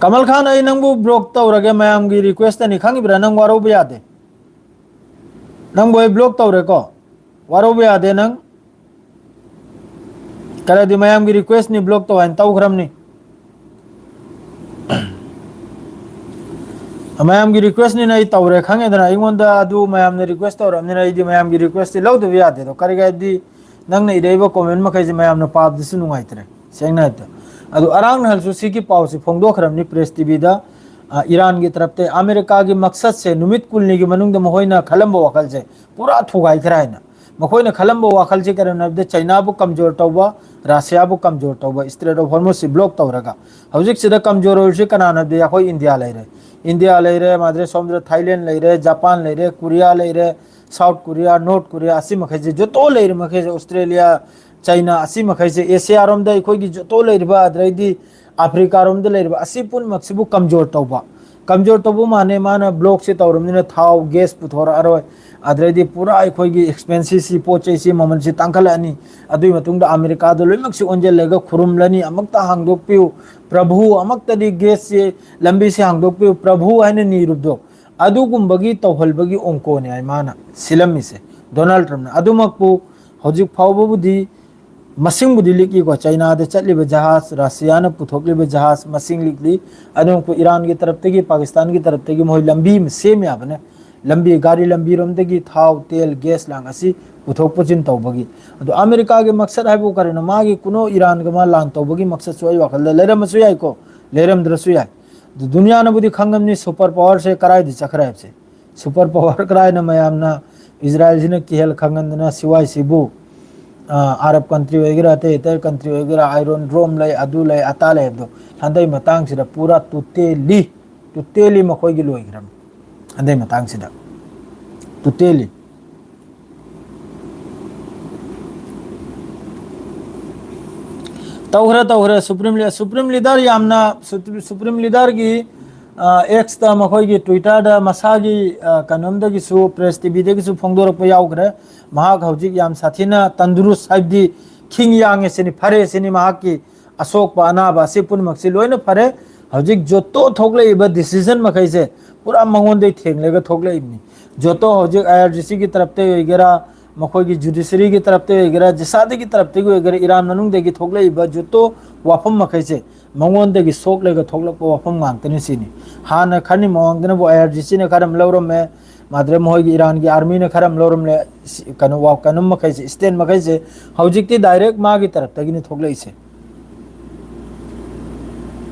ꯀꯃꯜ ꯈꯥꯟ, ꯑꯩ ꯅꯪꯕꯨ block ꯇꯧꯔꯒꯦ, ꯃꯌꯥꯝꯒꯤ requestꯅꯤ, ꯈꯪꯉꯤꯕ꯭ꯔꯥ? ꯅꯪ ꯋꯥꯔꯧꯕ ꯌꯥꯗꯦ꯫ ꯅꯪꯕꯨ ꯑꯩ block ꯇꯧꯔꯦꯀꯣ, ꯋꯥꯔꯧꯕ ꯌꯥꯗꯦ ꯅꯪ꯫ ꯀꯔꯗꯤ ꯃꯌꯥꯝꯒꯤ requestꯅꯤ, block ꯇꯧ ꯍꯥꯏꯅ ꯇꯧꯈ꯭ꯔꯕꯅꯤ꯫ ꯃꯌꯥꯝꯒꯤ requestꯅꯤꯅ ꯑꯩ ꯇꯧꯔꯦ, ꯈꯪꯉꯦꯗꯅ꯫ ꯑꯩꯉꯣꯟꯗ ꯑꯗꯨ ꯃꯌꯥꯝꯅ request ꯇꯧꯔꯕꯅꯤꯅ ꯑꯩꯗꯤ ꯃꯌꯥꯝꯒꯤ requestꯇꯤ ꯂꯧꯗꯕ ꯌꯥꯗꯦꯗꯣ꯫ ꯀꯔꯤꯒꯤ ꯍꯥꯏꯕꯗꯤ ꯅꯪꯅ ꯏꯔꯛꯏꯕ comment ꯃꯈꯩꯁꯦ ꯃꯌꯥꯝꯅ ꯄꯥꯕꯗꯁꯨ ꯅꯨꯡꯉꯥꯏꯇ꯭ꯔꯦ, ꯁꯦꯡꯅ ꯍꯥꯏꯕꯗ꯫ ꯑꯗꯨ ꯑꯔꯥꯡ ꯅꯍꯜꯁꯨ ꯁꯤꯒꯤ ꯄꯥꯎꯁꯤ ꯐꯣꯡꯗꯣꯛꯈ꯭ꯔꯕꯅꯤ press TVꯗ꯫ ꯑ, ꯏꯔꯥꯟꯒꯤ ꯇꯔꯞꯇ ꯑꯃꯦꯔꯤꯀꯥꯒꯤ ꯃꯛꯁꯠꯁꯦ ꯅꯨꯃꯤꯠ ꯀꯨꯟꯅꯤꯒꯤ ꯃꯅꯨꯡꯗ ꯃꯈꯣꯏꯅ ꯈꯜꯂꯝꯕ ꯋꯥꯈꯜꯁꯦ ꯄꯨꯔꯥ ꯊꯨꯒꯥꯏꯈ꯭ꯔꯦ ꯍꯥꯏꯅ꯫ ꯃꯈꯣꯏꯅ ꯈꯜꯂꯝꯕ ꯋꯥꯈꯜꯁꯦ ꯀꯔꯤꯅꯣ ꯍꯥꯏꯕꯗ ꯆꯩꯅꯥꯕꯨ ꯀꯝꯖꯣꯔ ꯇꯧꯕ, ꯔꯁꯤꯌꯥꯕꯨ ꯀꯝꯖꯣꯔ ꯇꯧꯕ, Strait of Hormuzꯁꯤ block ꯇꯧꯔꯒ꯫ ꯍꯧꯖꯤꯛꯁꯤꯗ ꯀꯝꯖꯣꯔ ꯑꯣꯏꯔꯤꯁꯤ ꯀꯅꯥꯅꯣ ꯍꯥꯏꯕꯗꯤ ꯑꯩꯈꯣꯏ ꯏꯟꯗꯤꯌꯥ ꯂꯩꯔꯦ꯫ ꯏꯟꯗꯤꯌꯥ ꯂꯩꯔꯦ, ꯃꯥꯗ꯭ꯔꯦ ꯁꯣꯝꯗ ꯊꯥꯏꯂꯦꯟ ꯂꯩꯔꯦ, ꯖꯄꯥꯟ ꯂꯩꯔꯦ, ꯀꯣꯔꯤꯌꯥ ꯂꯩꯔꯦ, South Korea, North Korea, ꯑꯁꯤ ꯃꯈꯩꯁꯦ, ꯖꯣꯇꯣ ꯂꯩꯔꯤꯕ ꯃꯈꯩꯁꯦ, Australia, China, ꯑꯁꯤ ꯃꯈꯩꯁꯦ, Asia ꯔꯣꯝꯗ ꯑꯩꯈꯣꯏꯒꯤ ꯖꯣꯇꯣ ꯂꯩꯔꯤꯕ, ꯑꯗꯩꯗꯤ Africa ꯔꯣꯝꯗ ꯂꯩꯔꯤꯕ, ꯑꯁꯤ ꯄꯨꯝꯅꯃꯛꯁꯤꯕꯨ ꯀꯝꯖꯣꯔ ꯇꯧꯕ꯫ ꯀꯝꯖꯣꯔ ꯇꯧꯕ ꯃꯥꯅꯦ, ꯃꯥꯅ block ꯁꯦ ꯇꯧꯔꯕꯅꯤꯅ ꯊꯥꯎ, gas ꯄꯨꯊꯣꯔꯛꯑꯔꯣꯏ, ꯑꯗꯩꯗꯤ ꯄꯨꯔꯥ ꯑꯩꯈꯣꯏꯒꯤ expenses ꯁꯤ, ꯄꯣꯠ ꯆꯩꯁꯤ ꯃꯃꯜꯁꯤ ꯇꯥꯡꯈꯠꯂꯛꯑꯅꯤ꯫ ꯑꯗꯨꯒꯤ ꯃꯇꯨꯡꯗ America ꯗ ꯂꯣꯏꯅꯃꯛꯁꯤ ꯑꯣꯟꯁꯤꯜꯂꯒ ꯈꯨꯔꯨꯝꯂꯅꯤ, "ꯑꯃꯛꯇ ꯍꯥꯡꯗꯣꯛꯄꯤꯌꯨ ꯄ꯭ꯔꯚꯨ, ꯑꯃꯛꯇꯗꯤ gas ꯁꯦ, ꯂꯝꯕꯤꯁꯦ ꯍꯥꯡꯗꯣꯛꯄꯤꯌꯨ ꯄ꯭ꯔꯚꯨ" ꯍꯥꯏꯅ ꯅꯤꯔꯨꯕꯗꯣ, ꯑꯗꯨꯒꯨꯝꯕꯒꯤ ꯇꯧꯍꯜꯕꯒꯤ ꯑꯣꯡꯀꯣꯅꯦ ꯍꯥꯏ ꯃꯥꯅ ꯁꯤꯜꯂꯝꯃꯤꯁꯦ, ꯗꯣꯅꯥꯜꯗ ꯇ꯭ꯔꯝꯞꯅ꯫ ꯑꯗꯨꯃꯛꯄꯨ ꯍꯧꯖꯤꯛ ꯐꯥꯎꯕꯕꯨꯗꯤ ꯃꯁꯤꯡꯕꯨꯗꯤ ꯂꯤꯛꯏꯀꯣ, ꯆꯩꯅꯥꯗ ꯆꯠꯂꯤꯕ ꯖꯍꯥꯖ, ꯔꯁꯤꯌꯥꯅ ꯄꯨꯊꯣꯛꯂꯤꯕ ꯖꯍꯥꯖ ꯃꯁꯤꯡ ꯂꯤꯛꯂꯤ꯫ ꯑꯗꯨꯃꯛꯄꯨ ꯏꯔꯥꯟꯒꯤ ꯇꯔꯞꯇꯒꯤ, ꯄꯥꯀꯤꯁꯇꯥꯟꯒꯤ ꯇꯔꯞꯇꯒꯤ ꯃꯈꯣꯏ ꯂꯝꯕꯤ ꯑꯃ ꯁꯦꯝ ꯌꯥꯕꯅꯦ, ꯂꯝꯕꯤ, ꯒꯥꯔꯤ ꯂꯝꯕꯤꯔꯣꯝꯗꯒꯤ ꯊꯥꯎ, ꯇꯦꯜ, gas ꯂꯥꯡ ꯑꯁꯤ ꯄꯨꯊꯣꯛ ꯄꯨꯁꯤꯟ ꯇꯧꯕꯒꯤ꯫ ꯑꯗꯣ ꯑꯃꯦꯔꯤꯀꯥꯒꯤ ꯃꯛꯁꯠ ꯍꯥꯏꯕꯨ ꯀꯔꯤꯅꯣ? ꯃꯥꯒꯤ ꯀꯨꯅꯣ ꯏꯔꯥꯟꯒ ꯃꯥ ꯂꯥꯟ ꯇꯧꯕꯒꯤ ꯃꯛꯁꯠꯁꯨ ꯑꯩ ꯋꯥꯈꯜꯗ ꯂꯩꯔꯝꯃꯁꯨ ꯌꯥꯏꯀꯣ, ꯂꯩꯔꯝꯗ꯭ꯔꯁꯨ ꯌꯥꯏ꯫ ꯑꯗꯨ ꯗꯨꯅꯤꯌꯥꯅꯕꯨꯗꯤ ꯈꯪꯉꯝꯅꯤ super power ꯁꯦ ꯀꯗꯥꯏꯗ ꯆꯠꯈ꯭ꯔꯦ ꯍꯥꯏꯕꯁꯦ꯫ Super power ꯀꯗꯥꯏꯅ ꯃꯌꯥꯝꯅ ꯏꯖꯔꯥꯏꯜꯁꯤꯅ ꯀꯤꯍꯜ ꯈꯪꯍꯟꯗꯅ ꯁꯤꯋꯥꯏꯁꯤꯕꯨ, ꯑ, Arab country ꯑꯣꯏꯒꯦꯔꯥ, ꯑꯇꯩ ꯑꯇꯩ country ꯑꯣꯏꯒꯦꯔꯥ, Iron Dome ꯂꯩ, ꯑꯗꯨ ꯂꯩ, ꯑꯇꯥ ꯂꯩ ꯍꯥꯏꯕꯗꯣ, ꯍꯟꯗꯛ ꯃꯇꯥꯡꯁꯤꯗ ꯄꯨꯔꯥ totally, totally ꯃꯈꯣꯏꯒꯤ ꯂꯣꯏꯈ꯭ꯔꯕꯅꯤ꯫ ꯍꯟꯗꯛ ꯃꯇꯥꯡꯁꯤꯗ totally ꯇꯧꯈ꯭ꯔꯦ, ꯇꯧꯈ꯭ꯔꯦ꯫ Supreme Lea-, Supreme Leader ꯌꯥꯝꯅ, Supreme Leader ꯒꯤ, ꯑ, X ꯇ, ꯃꯈꯣꯏꯒꯤ Twitter ꯗ ꯃꯁꯥꯒꯤ, ꯑ, ꯀꯩꯅꯣꯝꯗꯒꯤꯁꯨ, Press T V ꯗꯒꯤꯁꯨ ꯐꯣꯡꯗꯣꯔꯛꯄ ꯌꯥꯎꯈ꯭ꯔꯦ꯫ ꯃꯍꯥꯛ ꯍꯧꯖꯤꯛ ꯌꯥꯝ ꯁꯥꯊꯤꯅ ꯇꯟꯗꯨꯔꯨꯁ, ꯍꯥꯏꯕꯗꯤ ꯈꯤꯡ ꯌꯥꯡꯉꯦ ꯁꯤꯅꯤ, ꯐꯔꯦ ꯁꯤꯅꯤ, ꯃꯍꯥꯛꯀꯤ ꯑꯁꯣꯛꯄ ꯑꯅꯥꯕ ꯑꯁꯤ ꯄꯨꯝꯅꯃꯛꯁꯤ ꯂꯣꯏꯅ ꯐꯔꯦ꯫ ꯍꯧꯖꯤꯛ ꯖꯣꯇꯣ ꯊꯣꯛꯂꯛꯏꯕ decision ꯃꯈꯩꯁꯦ ꯄꯨꯔꯥ ꯃꯉꯣꯟꯗꯩ ꯊꯦꯡꯂꯒ ꯊꯣꯛꯂꯛꯏꯕꯅꯤ꯫ ꯖꯣꯇꯣ ꯍꯧꯖꯤꯛ I R G C ꯒꯤ ꯇꯔꯞꯇꯒꯤ ꯑꯣꯏꯒꯦꯔꯥ, ꯃꯈꯣꯏꯒꯤ judiciary ꯒꯤ ꯇꯔꯞꯇꯒꯤ ꯑꯣꯏꯒꯦꯔꯥ, ꯖꯤꯁꯥꯗꯒꯤ ꯇꯔꯞꯇꯒꯤ ꯑꯣꯏꯒꯦꯔꯥ, ꯏꯔꯥꯟ ꯃꯅꯨꯡꯗꯒꯤ ꯊꯣꯛꯂꯛꯏꯕ ꯖꯣꯇꯣ ꯋꯥꯐꯝ ꯃꯈꯩꯁꯦ ꯃꯉꯣꯟꯗꯒꯤ ꯁꯣꯛꯂꯒ ꯊꯣꯛꯂꯛꯄ ꯋꯥꯐꯝ ꯉꯥꯛꯇꯅꯤ ꯁꯤꯅꯤ꯫ ꯍꯥꯟꯅ ꯈꯔꯅꯤ ꯃꯃꯥꯡꯗꯅꯕꯨ I R G C ꯅ ꯈꯔ ꯑꯃ ꯂꯧꯔꯝꯃꯦ, ꯃꯥꯗ꯭ꯔꯦ ꯃꯈꯣꯏꯒꯤ ꯏꯔꯥꯟꯒꯤ army ꯅ ꯈꯔ ꯑꯃ ꯂꯧꯔꯝꯂꯦ, ꯁꯤ-, ꯀꯩꯅꯣ, ꯋꯥ-, ꯀꯩꯅꯣ ꯃꯈꯩꯁꯦ, stand ꯃꯈꯩꯁꯦ ꯍꯧꯖꯤꯛꯇꯤ direct ꯃꯥꯒꯤ ꯇꯔꯞꯇꯒꯤꯅꯤ ꯊꯣꯛꯂꯛꯏꯁꯦ꯫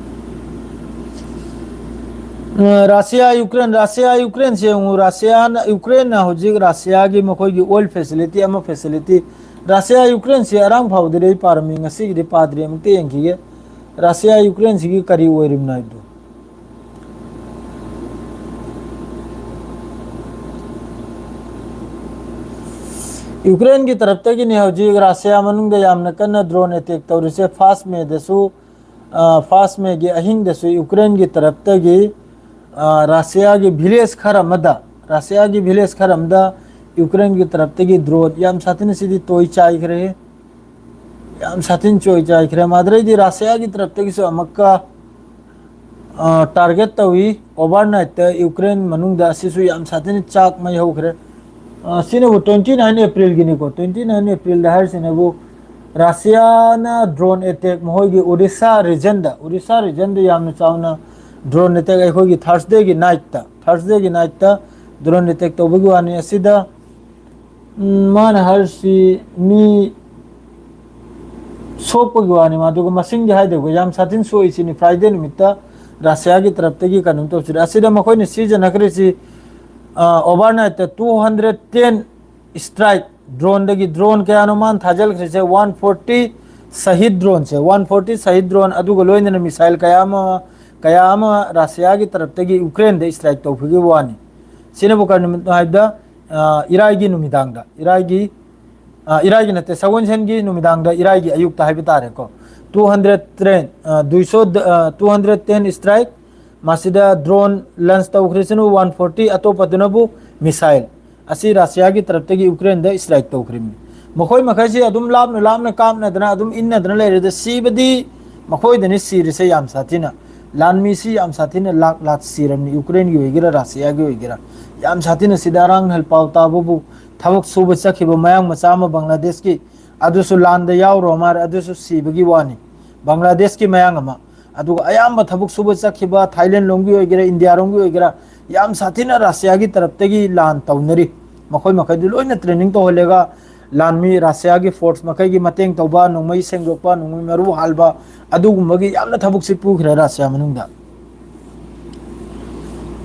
ꯑ, ꯔꯁꯤꯌꯥ, ꯌꯨꯀ꯭ꯔꯦꯟ, ꯔꯁꯤꯌꯥ, ꯌꯨꯀ꯭ꯔꯦꯟꯁꯦ ꯌꯦꯡꯉꯨ, ꯔꯁꯤꯌꯥꯅ, ꯌꯨꯀ꯭ꯔꯦꯟꯅ ꯍꯧꯖꯤꯛ ꯔꯁꯤꯌꯥꯒꯤ ꯃꯈꯣꯏꯒꯤ oil facility ꯑꯃ facility, ꯔꯁꯤꯌꯥ, ꯌꯨꯀ꯭ꯔꯦꯟꯁꯦ ꯑꯔꯥꯡ ꯐꯥꯎꯗꯤ ꯑꯩ ꯄꯥꯔꯝꯃꯤ, ꯉꯁꯤꯒꯤꯗꯤ ꯄꯥꯗ꯭ꯔꯤ, ꯑꯃꯨꯛꯇ ꯌꯦꯡꯈꯤꯒꯦ꯫ ꯔꯁꯤꯌꯥ, ꯌꯨꯀ꯭ꯔꯦꯟꯁꯤꯒꯤ ꯀꯔꯤ ꯑꯣꯏꯔꯤꯕꯅꯣ ꯍꯥꯏꯕꯗꯣ꯫ ꯌꯨꯀ꯭ꯔꯦꯟꯒꯤ ꯇꯔꯞꯇꯒꯤꯅꯤ ꯍꯧꯖꯤꯛ ꯔꯥꯁꯤꯌꯥ ꯃꯅꯨꯡꯗ ꯌꯥꯝꯅ ꯀꯟꯅ ꯗ꯭ꯔꯣꯟ ꯑꯦꯇꯦꯛ ꯇꯧꯔꯤꯁꯦ꯫ ꯐꯥꯔꯁ ꯃꯦꯗꯁꯨ, ꯑ, ꯐꯥꯔꯁ ꯃꯦꯒꯤ ꯑꯍꯤꯡꯗꯁꯨ ꯌꯨꯀ꯭ꯔꯦꯟꯒꯤ ꯇꯔꯞꯇꯒꯤ, ꯑ, ꯔꯥꯁꯤꯌꯥꯒꯤ ꯚꯤꯂꯦꯖ ꯈꯔ ꯑꯃꯗ, ꯔꯥꯁꯤꯌꯥꯒꯤ ꯚꯤꯂꯦꯖ ꯈꯔ ꯑꯃꯗ ꯌꯨꯀ꯭ꯔꯦꯟꯒꯤ ꯇꯔꯞꯇꯒꯤ ꯗ꯭ꯔꯣꯟ ꯌꯥꯝ ꯁꯥꯊꯤꯅ ꯁꯤꯗꯤ ꯇꯣꯏ ꯆꯥꯏꯈ꯭ꯔꯦ꯫ ꯌꯥꯝ ꯁꯥꯊꯤꯅ ꯆꯣꯏ ꯆꯥꯏꯈ꯭ꯔꯦ꯫ ꯃꯗꯨꯗꯩꯗꯤ ꯔꯥꯁꯤꯌꯥꯒꯤ ꯇꯔꯞꯇꯒꯤꯁꯨ ꯑꯃꯨꯛꯀ, ꯑ, ꯇꯥꯔꯒꯦꯠ ꯇꯧꯏ꯫ ꯑꯣꯚꯔꯅꯥꯏꯠꯇ ꯌꯨꯀ꯭ꯔꯦꯟ ꯃꯅꯨꯡꯗ ꯑꯁꯤꯁꯨ ꯌꯥꯝ ꯁꯥꯊꯤꯅ ꯆꯥꯛ ꯃꯩ ꯍꯧꯈ꯭ꯔꯦ꯫ ꯑ, ꯁꯤꯅꯕꯨ ꯇ꯭ꯋꯦꯟꯇꯤ ꯅꯥꯏꯟ ꯑꯦꯄ꯭ꯔꯤꯜꯒꯤꯅꯤꯀꯣ, ꯇ꯭ꯋꯦꯟꯇꯤ ꯅꯥꯏꯟ ꯑꯦꯄ꯭ꯔꯤꯜꯗ ꯍꯥꯏꯔꯤꯁꯤꯅꯕꯨ ꯔꯥꯁꯤꯌꯥꯅ ꯗ꯭ꯔꯣꯟ ꯑꯦꯇꯦꯛ ꯃꯈꯣꯏꯒꯤ ꯑꯣꯔꯤꯁꯥ ꯔꯤꯖꯟꯗ, ꯑꯣꯔꯤꯁꯥ ꯔꯤꯖꯟꯗ ꯌꯥꯝꯅ ꯆꯥꯎꯅ ꯗ꯭ꯔꯣꯟ ꯑꯦꯇꯦꯛ ꯑꯩꯈꯣꯏꯒꯤ ꯊꯥꯔꯁꯗꯦꯒꯤ ꯅꯥꯏꯠꯇ, ꯊꯥꯔꯁꯗꯦꯒꯤ ꯅꯥꯏꯠꯇ ꯗ꯭ꯔꯣꯟ ꯑꯦꯇꯦꯛ ꯇꯧꯕꯒꯤ ꯋꯥꯅꯤ꯫ ꯑꯁꯤꯗ ꯎꯝ, ꯃꯥꯅ ꯍꯥꯏꯔꯤꯁꯤ ꯃꯤ ꯁꯣꯛꯄꯒꯤ ꯋꯥꯅꯤ, ꯃꯥ, ꯑꯗꯨꯒ ꯃꯁꯤꯡꯗꯤ ꯍꯥꯏꯗꯦꯀꯣ, ꯌꯥꯝ ꯁꯥꯊꯤꯅ ꯁꯣꯛꯏꯁꯤꯅꯤ꯫ ꯐ꯭ꯔꯥꯏꯗꯦ ꯅꯨꯃꯤꯠꯇ ꯔꯥꯁꯤꯌꯥꯒꯤ ꯇꯔꯞꯇꯒꯤ ꯀꯩꯅꯣꯝ ꯇꯧꯁꯤꯔꯦ꯫ ꯑꯁꯤꯗ ꯃꯈꯣꯏꯅ ꯁꯤꯖꯤꯟꯅꯈ꯭ꯔꯤꯁꯤ, ꯑ, ꯑꯣꯚꯔꯅꯥꯏꯠꯇ ꯇꯨ ꯍꯟꯗ꯭ꯔꯦꯠ ꯇꯦꯟ ꯁ꯭ꯇ꯭ꯔꯥꯏꯛ, ꯗ꯭ꯔꯣꯟꯗꯒꯤ, ꯗ꯭ꯔꯣꯟ ꯀꯌꯥꯅꯣ ꯃꯥꯅ ꯊꯥꯖꯤꯜꯈ꯭ꯔꯤꯁꯦ? ꯋꯥꯟ ꯐꯣꯔꯇꯤ ꯁꯍꯤꯗ ꯗ꯭ꯔꯣꯟꯁꯦ, ꯋꯥꯟ ꯐꯣꯔꯇꯤ ꯁꯍꯤꯗ ꯗ꯭ꯔꯣꯟ, ꯑꯗꯨꯒ ꯂꯣꯏꯅꯅ ꯃꯤꯁꯥꯏꯜ ꯀꯌꯥ ꯑꯃ, ꯀꯌꯥ ꯑꯃ ꯔꯥꯁꯤꯌꯥꯒꯤ ꯇꯔꯞꯇꯒꯤ ꯌꯨꯀ꯭ꯔꯦꯟꯗ ꯁ꯭ꯇ꯭ꯔꯥꯏꯛ ꯇꯧꯈꯤꯕꯒꯤ ꯋꯥꯅꯤ꯫ ꯁꯤꯅꯕꯨ ꯀꯔꯤ ꯅꯨꯃꯤꯠꯅꯣ ꯍꯥꯏꯕꯗ, ꯑ, ꯏꯔꯥꯏꯒꯤ ꯅꯨꯃꯤꯗꯥꯡꯗ, ꯏꯔꯥꯏꯒꯤ, ꯑ, ꯏꯔꯥꯏꯒꯤ ꯅꯠꯇꯦ, ꯁꯒꯣꯜꯁꯦꯟꯒꯤ ꯅꯨꯃꯤꯗꯥꯡꯗ, ꯏꯔꯥꯏꯒꯤ ꯑꯌꯨꯛꯇ ꯍꯥꯏꯕ ꯇꯥꯔꯦꯀꯣ, ꯇꯨ ꯍꯟꯗ꯭ꯔꯦꯠ ꯇꯦꯟ, ꯑ, ꯗꯨꯏꯁꯣ, ꯑ, ꯇꯨ ꯍꯟꯗ꯭ꯔꯦꯠ ꯇꯦꯟ ꯁ꯭ꯇ꯭ꯔꯥꯏꯛ, ꯃꯁꯤꯗ ꯗ꯭ꯔꯣꯟ ꯂꯟꯆ ꯇꯧꯈ꯭ꯔꯤꯁꯤꯅ ꯋꯥꯟ ꯐꯣꯔꯇꯤ, ꯑꯇꯣꯞꯄꯗꯨꯅꯕꯨ ꯃꯤꯁꯥꯏꯜ꯫ ꯑꯁꯤ ꯔꯥꯁꯤꯌꯥꯒꯤ ꯇꯔꯞꯇꯒꯤ ꯌꯨꯀ꯭ꯔꯦꯟꯗ ꯁ꯭ꯇ꯭ꯔꯥꯏꯛ ꯇꯧꯈ꯭ꯔꯤꯕꯅꯤ꯫ ꯃꯈꯣꯏ ꯃꯈꯩꯁꯤ ꯑꯗꯨꯝ ꯂꯥꯞꯅ ꯂꯥꯞꯅ ꯀꯥꯞꯅꯗꯅ ꯑꯗꯨꯝ ꯏꯟꯅꯗꯅ ꯂꯩꯔꯦꯗ, ꯁꯤꯕꯗꯤ ꯃꯈꯣꯏꯗꯅꯤ ꯁꯤꯔꯤꯁꯦ ꯌꯥꯝ ꯁꯥꯊꯤꯅ꯫ ꯂꯥꯟꯃꯤꯁꯤ ꯌꯥꯝ ꯁꯥꯊꯤꯅ ꯂꯥꯛ ꯂꯥꯛ ꯁꯤꯔꯕꯅꯤ, ꯌꯨꯀ꯭ꯔꯦꯟꯒꯤ ꯑꯣꯏꯒꯦꯔꯥ ꯔꯥꯁꯤꯌꯥꯒꯤ ꯑꯣꯏꯒꯦꯔꯥ꯫ ꯌꯥꯝ ꯁꯥꯊꯤꯅ ꯁꯤꯗ ꯑꯔꯥꯡ ꯍꯦꯜ ꯄꯥꯎ ꯇꯥꯕꯕꯨ, ꯊꯕꯛ ꯁꯨꯕ ꯆꯠꯈꯤꯕ ꯃꯌꯥꯡ ꯃꯆꯥ ꯑꯃ ꯕꯪꯒ꯭ꯂꯥꯗꯦꯁꯀꯤ, ꯑꯗꯨꯁꯨ ꯂꯥꯟꯗ ꯌꯥꯎꯔꯨꯔ ꯃꯥꯜꯂꯦ, ꯑꯗꯨꯁꯨ ꯁꯤꯕꯒꯤ ꯋꯥꯅꯤ꯫ ꯕꯪꯒ꯭ꯂꯥꯗꯦꯁꯀꯤ ꯃꯌꯥꯡ ꯑꯃ, ꯑꯗꯨꯒ ꯑꯌꯥꯝꯕ ꯊꯕꯛ ꯁꯨꯕ ꯆꯠꯈꯤꯕ ꯊꯥꯏꯂꯦꯟ ꯂꯣꯝꯒꯤ ꯑꯣꯏꯒꯦꯔꯥ, ꯏꯟꯗꯤꯌꯥ ꯂꯣꯝꯒꯤ ꯑꯣꯏꯒꯦꯔꯥ, ꯌꯥꯝ ꯁꯥꯊꯤꯅ ꯔꯥꯁꯤꯌꯥꯒꯤ ꯇꯔꯞꯇꯒꯤ ꯂꯥꯟ ꯇꯧꯅꯔꯤ꯫ ꯃꯈꯣꯏ ꯃꯈꯩꯗꯨ ꯂꯣꯏꯅ ꯇ꯭ꯔꯦꯅꯤꯡ ꯇꯧꯍꯜꯂꯒ ꯂꯥꯟꯃꯤ ꯔꯥꯁꯤꯌꯥꯒꯤ ꯐꯣꯔꯁ ꯃꯈꯩꯒꯤ ꯃꯇꯦꯡ ꯇꯧꯕ, ꯅꯣꯡꯃꯩ ꯁꯦꯡꯗꯣꯛꯄ, ꯅꯣꯡꯃꯩ ꯃꯔꯨ ꯍꯥꯜꯕ, ꯑꯗꯨꯒꯨꯝꯕꯒꯤ ꯌꯥꯝꯅ ꯊꯕꯛꯁꯤ ꯄꯨꯈ꯭ꯔꯦ ꯔꯥꯁꯤꯌꯥ ꯃꯅꯨꯡꯗ꯫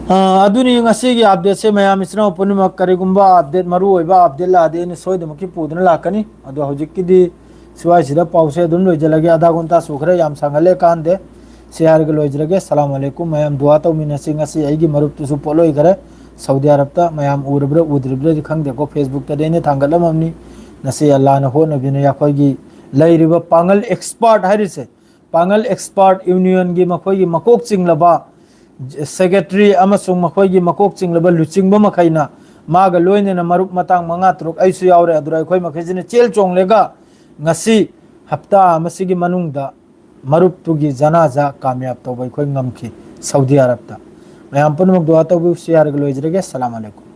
ꯑ, ꯑꯗꯨꯅꯤ ꯉꯁꯤꯒꯤ ꯑꯞꯗꯦꯠꯁꯦ꯫ ꯃꯌꯥꯝ ꯏꯆꯤꯟ ꯏꯅꯥꯎ ꯄꯨꯝꯅꯃꯛ, ꯀꯔꯤꯒꯨꯝꯕ ꯑꯞꯗꯦꯠ ꯃꯔꯨ ꯑꯣꯏꯕ ꯑꯞꯗꯦꯠ ꯂꯥꯛꯑꯗꯤ ꯑꯩꯅ ꯁꯣꯏꯗꯅꯃꯛꯀꯤ ꯄꯨꯗꯨꯅ ꯂꯥꯛꯀꯅꯤ꯫ ꯑꯗꯣ ꯍꯧꯖꯤꯛꯀꯤꯗꯤ ꯁ꯭ꯋꯥꯏꯁꯤꯗ ꯄꯥꯎꯁꯦ ꯑꯗꯨꯝ ꯂꯣꯏꯁꯤꯜꯂꯒꯦ꯫ ꯑꯙꯥ ꯘꯟꯇꯥ ꯁꯨꯈ꯭ꯔꯦ, ꯌꯥꯝ ꯁꯥꯡꯍꯜꯂꯦ ꯀꯥꯟꯗꯦ꯫ ꯁꯤ ꯍꯥꯏꯔꯒ ꯂꯣꯏꯖꯔꯒꯦ꯫ ꯁꯂꯥꯝ ꯑꯂꯩꯀꯨꯝ꯫ ꯃꯌꯥꯝ ꯗꯨꯋꯥ ꯇꯧꯃꯤꯟꯅꯁꯤ꯫ ꯉꯁꯤ ꯑꯩꯒꯤ ꯃꯔꯨꯞꯇꯨꯁꯨ ꯄꯣꯠꯂꯣꯏꯈ꯭ꯔꯦ꯫ ꯁꯥꯎꯗꯤ ꯑꯔꯕꯇ ꯃꯌꯥꯝ ꯎꯔꯕ꯭ꯔꯥ ꯎꯗ꯭ꯔꯤꯕ꯭ꯔꯥꯗꯤ ꯈꯪꯗꯦꯀꯣ, ꯐꯦꯁꯕꯨꯛꯇꯗꯤ ꯑꯩꯅ ꯊꯥꯡꯒꯠꯂꯝꯃꯕꯅꯤ꯫ ꯉꯁꯤ ꯑꯜꯂꯥꯅ ꯍꯣꯠꯅꯕꯤꯅ ꯑꯩꯈꯣꯏꯒꯤ ꯂꯩꯔꯤꯕ ꯄꯥꯡꯒꯜ ꯑꯦꯛꯁꯄꯥꯔꯠ ꯍꯥꯏꯔꯤꯁꯦ, ꯄꯥꯡꯒꯜ ꯑꯦꯛꯁꯄꯥꯔꯠ ꯌꯨꯅꯤꯌꯟꯒꯤ ꯃꯈꯣꯏꯒꯤ ꯃꯀꯣꯛ ꯆꯤꯡꯂꯕ ꯁꯦꯀ꯭ꯔꯦꯇꯔꯤ ꯑꯃꯁꯨꯡ ꯃꯈꯣꯏꯒꯤ ꯃꯀꯣꯛ ꯆꯤꯡꯂꯕ ꯂꯨꯆꯤꯡꯕ ꯃꯈꯩꯅ ꯃꯥꯒ ꯂꯣꯏꯅꯅ ꯃꯔꯨꯞ ꯃꯇꯥꯡ ꯃꯉꯥ ꯇꯔꯨꯛ, ꯑꯩꯁꯨ ꯌꯥꯎꯔꯦ, ꯑꯗꯨꯗ ꯑꯩꯈꯣꯏ ꯃꯈꯩꯁꯤꯅ ꯆꯦꯜ ꯆꯣꯡꯂꯒ ꯉꯁꯤ ꯍꯞꯇꯥ ꯑꯃꯁꯤꯒꯤ ꯃꯅꯨꯡꯗ ꯃꯔꯨꯞꯇꯨꯒꯤ ꯖꯅꯥꯖꯥ ꯀꯥꯃꯌꯥꯕ ꯇꯧꯕ ꯑꯩꯈꯣꯏ ꯉꯝꯈꯤ ꯁꯥꯎꯗꯤ ꯑꯔꯕꯇ꯫ ꯃꯌꯥꯝ ꯄꯨꯝꯅꯃꯛ ꯗꯨꯋꯥ ꯇꯧꯕꯤꯌꯨ꯫ ꯁꯤ ꯍꯥꯏꯔꯒ ꯂꯣꯏꯖꯔꯒꯦ꯫ ꯑꯁꯂꯥꯃꯨ ꯑꯂꯩꯀꯨꯝ꯫